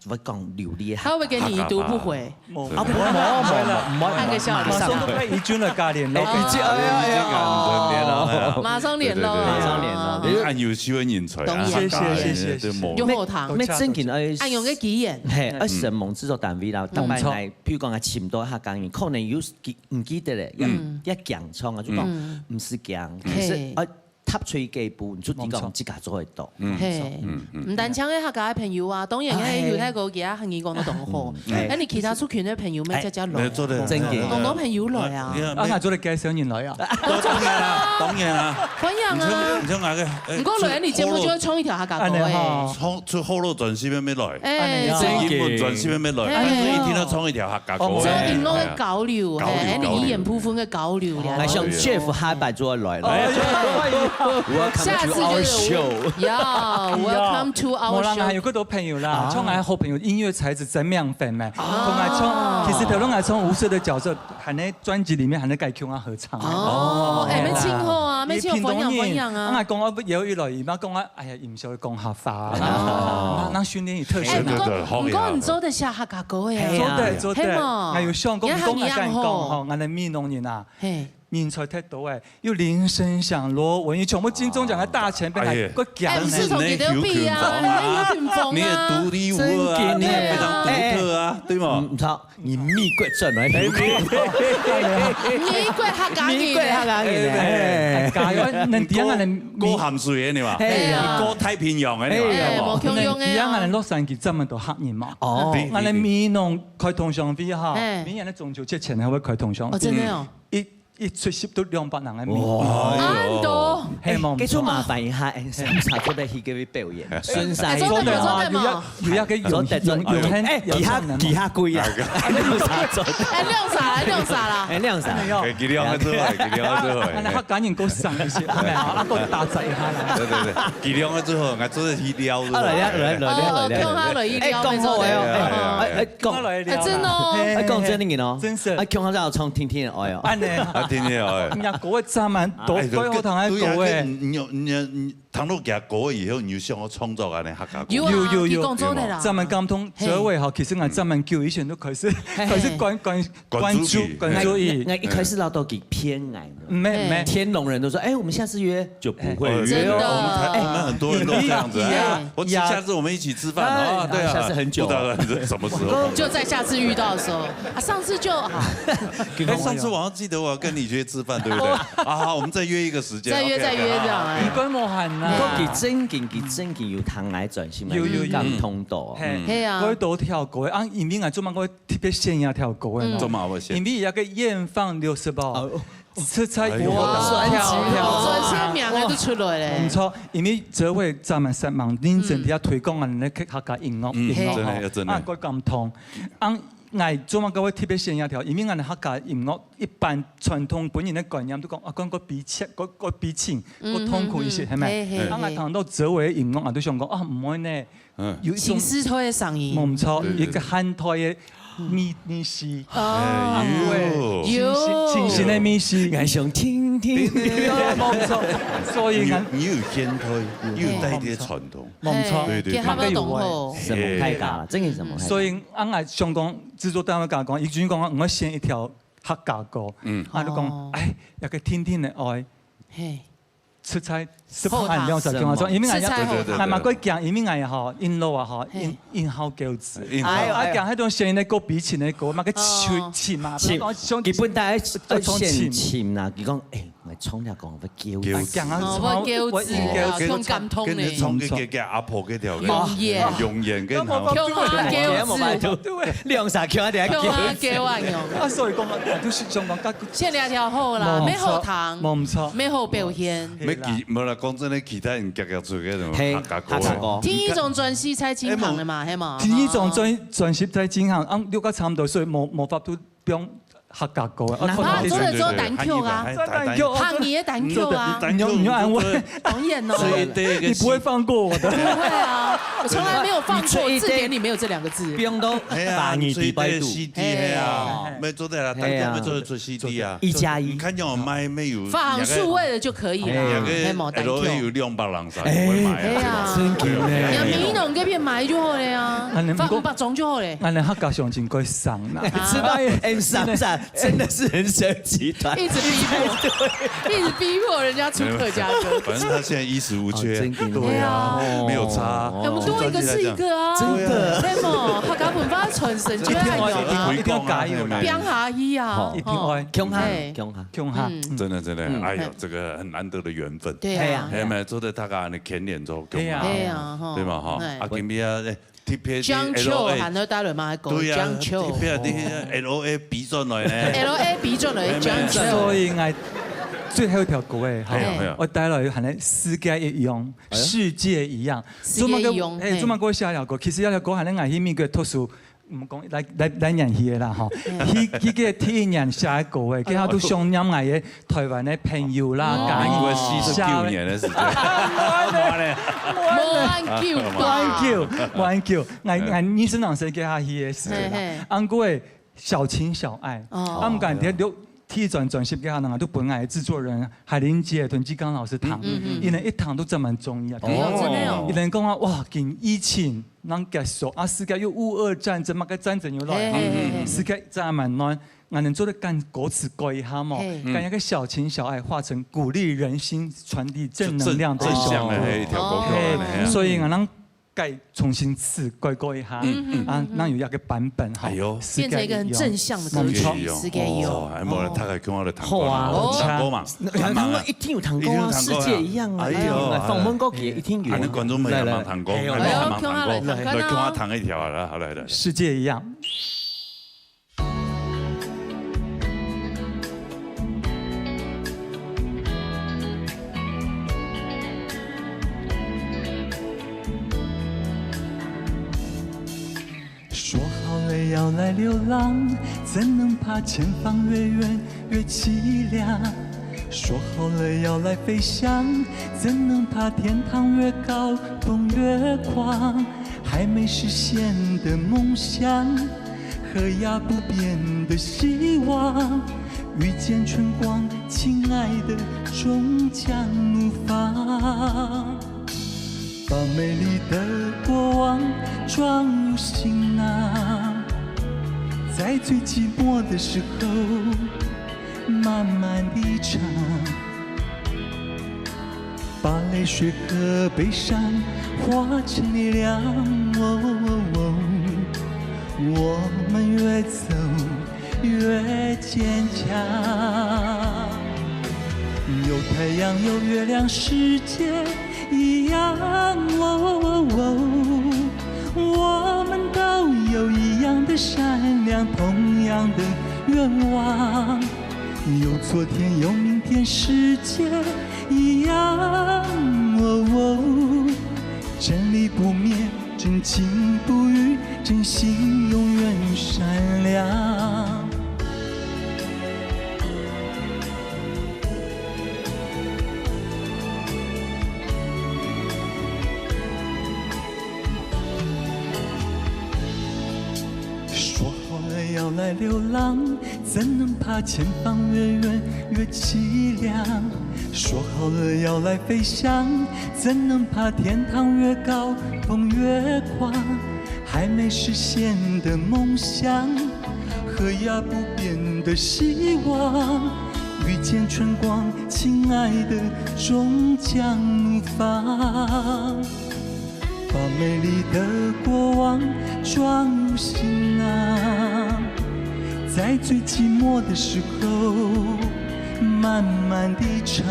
我講流利啊。他會不會給你已讀不回？我啊，不會不會不會不會，半個小時馬上都被怡君的教練了。已經哎呀哎呀，馬上聯絡，對對對對馬上聯絡你看有機會認出來啊，當然謝謝謝謝謝謝對無有後堂多謝那正經愛多謝啊，用个語言，嘿，愛承蒙製作單位啦，嗯特別來，譬如講啊，尋到客家人，可能有記毋記得咧，也也講錯啊，就講毋係講，其實啊，踏出去个一步，你就知講自家做得到。嗯。嘿，嗯，嗯。毋單淨係客家个朋友啊，當然還有泰國其他客語講得當好。嗯。哎。哎，你其他族群个朋友，乜哎，接接來啊。沒有，做得很好。真个。當多朋友來啊。哎呀，啊，還做得介紹人來啊。當然啦，當然啦。歡迎啊。你像，你像那個，哎，毋過來，你節目就愛唱一條客家歌哎。恁樣吼。唱，出學老專輯乜來。哎，恁樣啊。出英文專輯乜來，哎。但是一定要唱一條客家歌。哦，哎。做音樂个交流，交流，嘿，你語言部分个交流。交流。哦。來，像Jeff下擺就愛來了。哎。Welcome to our show。下次就是，yeah，welcome to our show。無啦，還有更多朋友啦，啊。像𠊎好朋友音樂才子曾妙芬呢，啊。同𠊎唱，其實頭先𠊎唱無聲的角色，還在專輯裡面還在改曲啊合唱。哦，哎，哦。乜真好啊，乜真好，歡迎，歡迎啊。𠊎講我不也有一來姨媽講啊，哎呀，毋曉得講客話啊，哦。那，那訓練也特殊啊。哎，毋過，對，對，對，好，毋過你做得寫客家歌个啊。係啊。做得，做得。係無？𠊎有想講，你還講，𠊎講，你還好。吼，𠊎个美濃人啊，嘿。 人才忒多誒，有林生祥、羅文，全部金鐘獎个大前輩，哎呀。還過獎呢。哎，毋係同佢兜比啊，哎，有群芳啊。哎，有群芳啊。你也獨一無二啊，真的耶。你也非常獨特啊，哎，哎。對嗎？嗯，毋錯，你美國轉來，哎，美國客家人。美國客家人，哎。加油，能這樣啊，能高，高鹹水的，對吧？哎呀。高太平洋的，對吧？哎，無共樣的啊。能這樣啊，能洛杉磯這麼多客人嘛？哦。對，對，對。𠊎个美濃開同鄉會哈，哎。每年个中秋節前還會開同鄉會。哦，真的哦。一 一出席都兩百人个名。哇。恁多。係無？哎，這就麻煩一下，哎，啥，啥做得去該位表演？順勢。哎，做得，做得嘛。有一，有一個永，做得，做得。永，永恆，哎，其他，其他幾啊？哎，兩儕，兩儕啦，兩儕啦。哎，兩儕。哎，佢兩個最好，佢兩個最好。哎，那客家人過省一些，哎，啊，過打雜一下啦。對，對，對，佢兩個最好，𠊎做得去撩，啊，來，來，來，來，來，來。哎，講好哎哦，哎，哎，哎，講。哎，真的哦。哎，講真个哦。真是。哎，共下再唱聽聽哦。 哎喲。恁呢。啊，天天哦，哎。人家歌會讚滿，都哎，怪好聽个歌哎。對啊，你有，你有，你聽到佢个歌以後，你就想要創作恁呢客家歌。有啊，有，有，有。佢講做得啦。讚滿感動，嘿。所以吼，其實𠊎讚滿久以前都開始，嘿。開始關，關，關注，嘿。關注佢。那，那一開始老豆給偏愛的。沒，沒。天龍人都說，哎，我們下次約，就不會約哦。哎。真的。我們台，我們很多人都這樣子，哎，哎，哎。我下次我們一起吃飯，哎，哦，對啊，下次很久。不打算，這什麼時候？就在下次遇到的時候。 啊，上次就，啊。哎，上次我好像記得我跟你約吃飯，對不對？啊，好，我們再約一個時間，再約，OK，OK，再約，好，好，這樣，哎。OK。你講無閒啊。毋過佢真經，佢真經有聽𠊎專心，有，有，有。感動到。嘿。嗯。係啊。𠊎都跳過，啊，因為𠊎做麼个特別選這條歌个呢？嗯。做麼个選？因為那個艷放六十八。哦。 實在有啊，哎喲。專輯，專輯名仔都出來咧。毋錯，因為這位咱們三芒認真地要推廣啊，嗯。那個客家音樂，嗯，音樂吼，真的，真的。啊，蓋感動。啊，𠊎做麼个會特別選這條？因為𠊎客家音樂一般傳統本人个觀念都講，啊，講個悲情，個，個悲情，個痛苦一些，嗯，係咪？嘿，嘿，啊，𠊎聽到這位音樂啊，都想講，啊，毋會呢， 嗯。有一種情緒化个聲音。無錯，對，對，對。一個現代个迷，迷失。哦。哎，有。有。清新，清新个迷失。𠊎想聽聽。對，對，對，對。無錯，所以你，你有現代，又有帶一點傳統。無錯。嘿，對，對，對。結合到當好。係。什麼太高了，真的什麼太高。所以，啊，𠊎想講，製作單位甲講，已經講，我選一條客家歌。嗯。啊，就講，哦。哎，那個聽聽的愛。嘿。 實在，實在很了解，好聽。因為𠊎也，實在好聽。對，對，對，對。還蠻過講，因為𠊎也吼，因老啊吼，嘿。因，因好狗子。因好。哎喲，啊，講那種聲音的歌，比琴的歌，嘛個哦。琴，琴嘛，琴，比如講像基本大家愛，愛選琴啦。佢講，哎，𠊎唱了講，我狗子。狗子。啊，講啊，哦，我狗子啊，我因狗子。用感動呢。跟你唱个，个，个阿婆个調个。永遠。永遠跟好。用啊，狗子。對。兩儕叫啊，等下狗子。用啊，狗啊，用。啊，所以講啊，就是想講，該 選兩條好啦，無錯，無好聽，無錯。無好表現。無其，無啦，講真个，其他人夾夾出去个，嘿，客家歌。客家歌。第一張專輯在進行个嘛，嘿嘛。第一張專，專輯在進行，啊，又較差毋多，所以無，無法度放客家歌啊。啊，做得做單曲啊。對，對，對，做單曲。客語个單曲啊。你有，你有安慰。當然咯。所以第一個你不會放過我的。不會啊，我從來沒有放過，字典裡沒有這兩個字。放到華語的百度。嘿啊，所以第一個C D，嘿啊，嘿。沒做得啦，單曲沒做得出 C D啊。一加一。你看見我買沒有？發行數位的就可以了，兩個嘿，無單曲。L A有兩百人上會買啊。哎呀，真緊呢。人民那種歌片買就好了呀，啊，你發五百張就好了。啊，你客家鄉親過省啦。啊。知道，哎，省，省，真的是很神奇，他一直逼迫，一直逼迫人家出客家歌。反正他现在衣食无缺，哦，真的。对啊，哦。没有差。哎，我们多一个是一个啊。真的。对嘛，客家文化传承就要有啊。一定要，一定要加油啦。拼下去啊，好。一定要，吼。共下，哎。共下。共下。嗯。真的，真的，嗯。哎呦，这个很难得的缘分。对啊。哎呀，做得大家的牽连做共下。哎呀，吼。对嘛，吼。哎。啊，今天，哎， 特别是江秋，L A。还能带人吗？还讲对呀，江秋。特别是L A比转来呢。L A比转来，江秋。所以，𠊎最後一條歌誒，哈，係啊，係啊。𠊎帶來還係世界一樣，哎呀。世界一樣。世界一樣，做麼个，哎，嘿。做麼个會寫這條歌？其實這條歌還係𠊎去美國讀書，毋講來，來，來年去个啦，吼。嗯。去，去个第一年寫个歌誒，佢下都想念𠊎个 台灣个朋友啦，哦，家人。民國四十九年个時間。無恁久吧？無恁久，無恁久。𠊎，𠊎二十零歲該下去个時間啦。嘿，嘿。啊，毋過誒，小情小愛，哦。啊，毋過在錄第一張專輯該下呢，都分𠊎个製作人海玲姐同紀剛老師聽，嗯，嗯，嗯。佢等一聽都真蠻中意啊。哦，真的哦。佢等講啊，哇，今疫情，人結束啊，世界又烏俄戰爭，麼个戰爭又來，嘿，嘿，嘿，嘿。世界真蠻亂。 𠊎能做得將歌詞改一下無？嘿。將一個小情小愛化成鼓勵人心、傳遞正能量个一首歌。就正，正向个一條歌曲，哦。嘿，哎呀。所以𠊎能改重新詞改過一下，嗯，嗯，啊，嗯，嗯。那有一個版本哈，哎喲。變成一個很正向的歌曲，世界一樣。世界一樣。哦，哎，無啦，哦。大概跟我的談過嘛，好啊。談過嘛，談過嘛。一定有談過啊，一定有談過啊。世界一樣啊，哎喲，哎，訪問過佢一定有啊。啊，那觀眾朋友嘛，來，來，來。談過，哎喲，那我們談過，哎喲，共下來談看啊。來，共下談一條啊，來，好，來，來，來。世界一樣。 说好了要来流浪，怎能怕前方越远越凄凉？说好了要来飞翔，怎能怕天堂越高，风越狂？还没实现的梦想， 和压不变的希望，遇见春光，亲爱的，终将怒放。把美丽的过往装入行囊，在最寂寞的时候，慢慢地唱。 把泪水和悲伤化成力量。哦，哦，哦，我们越走越坚强。有太阳，有月亮，世界一样。哦，哦，哦，我们都有一样的善良，同样的愿望。 有昨天，有明天，世界一样。哦，哦，真理不灭，真情不渝，真心永远善良。 说好了要来流浪，怎能怕前方越远越凄凉？说好了要来飞翔，怎能怕天堂越高，风越狂？还没实现的梦想，和压不变的希望，遇见春光，亲爱的，终将怒放。 把美丽的过往装入行囊，在最寂寞的时候，慢慢地唱。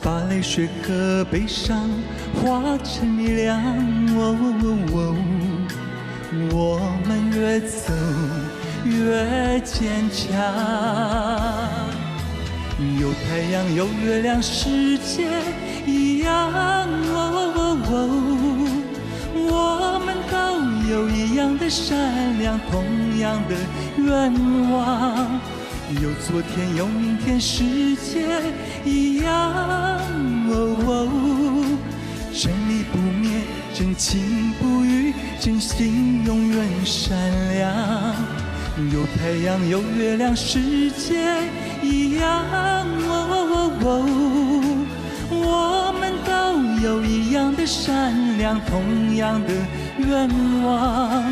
把泪水和悲伤化成力量。哦，哦，哦，哦，我们越走越坚强。有太阳，有月亮，世界一样。哦，哦，哦，我们都有一样的善良，同样的愿望。有昨天，有明天，世界一样。哦，哦，真理不灭， 真情不渝，真心永远善良。有太阳，有月亮，世界一样。哦，我们都有一样的善良，同样的愿望。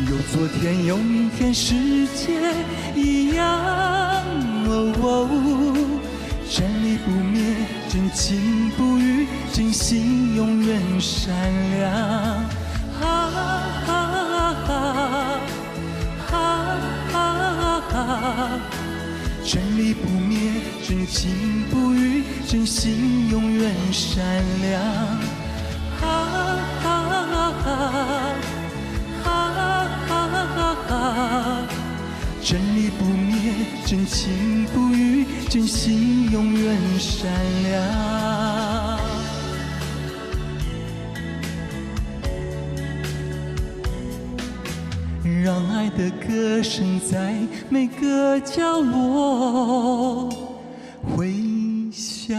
有昨天有明天，世界一样。哦，哦，真理不灭，真情不渝，真心永远闪亮。哈哈哈哈哈哈哈哈，真理不灭，真情不渝，真心永远闪亮。哈哈哈哈哈哈。 哈哈哈哈哈，真理不灭，真情不渝，真心永远闪亮。让爱的歌声在每个角落回响。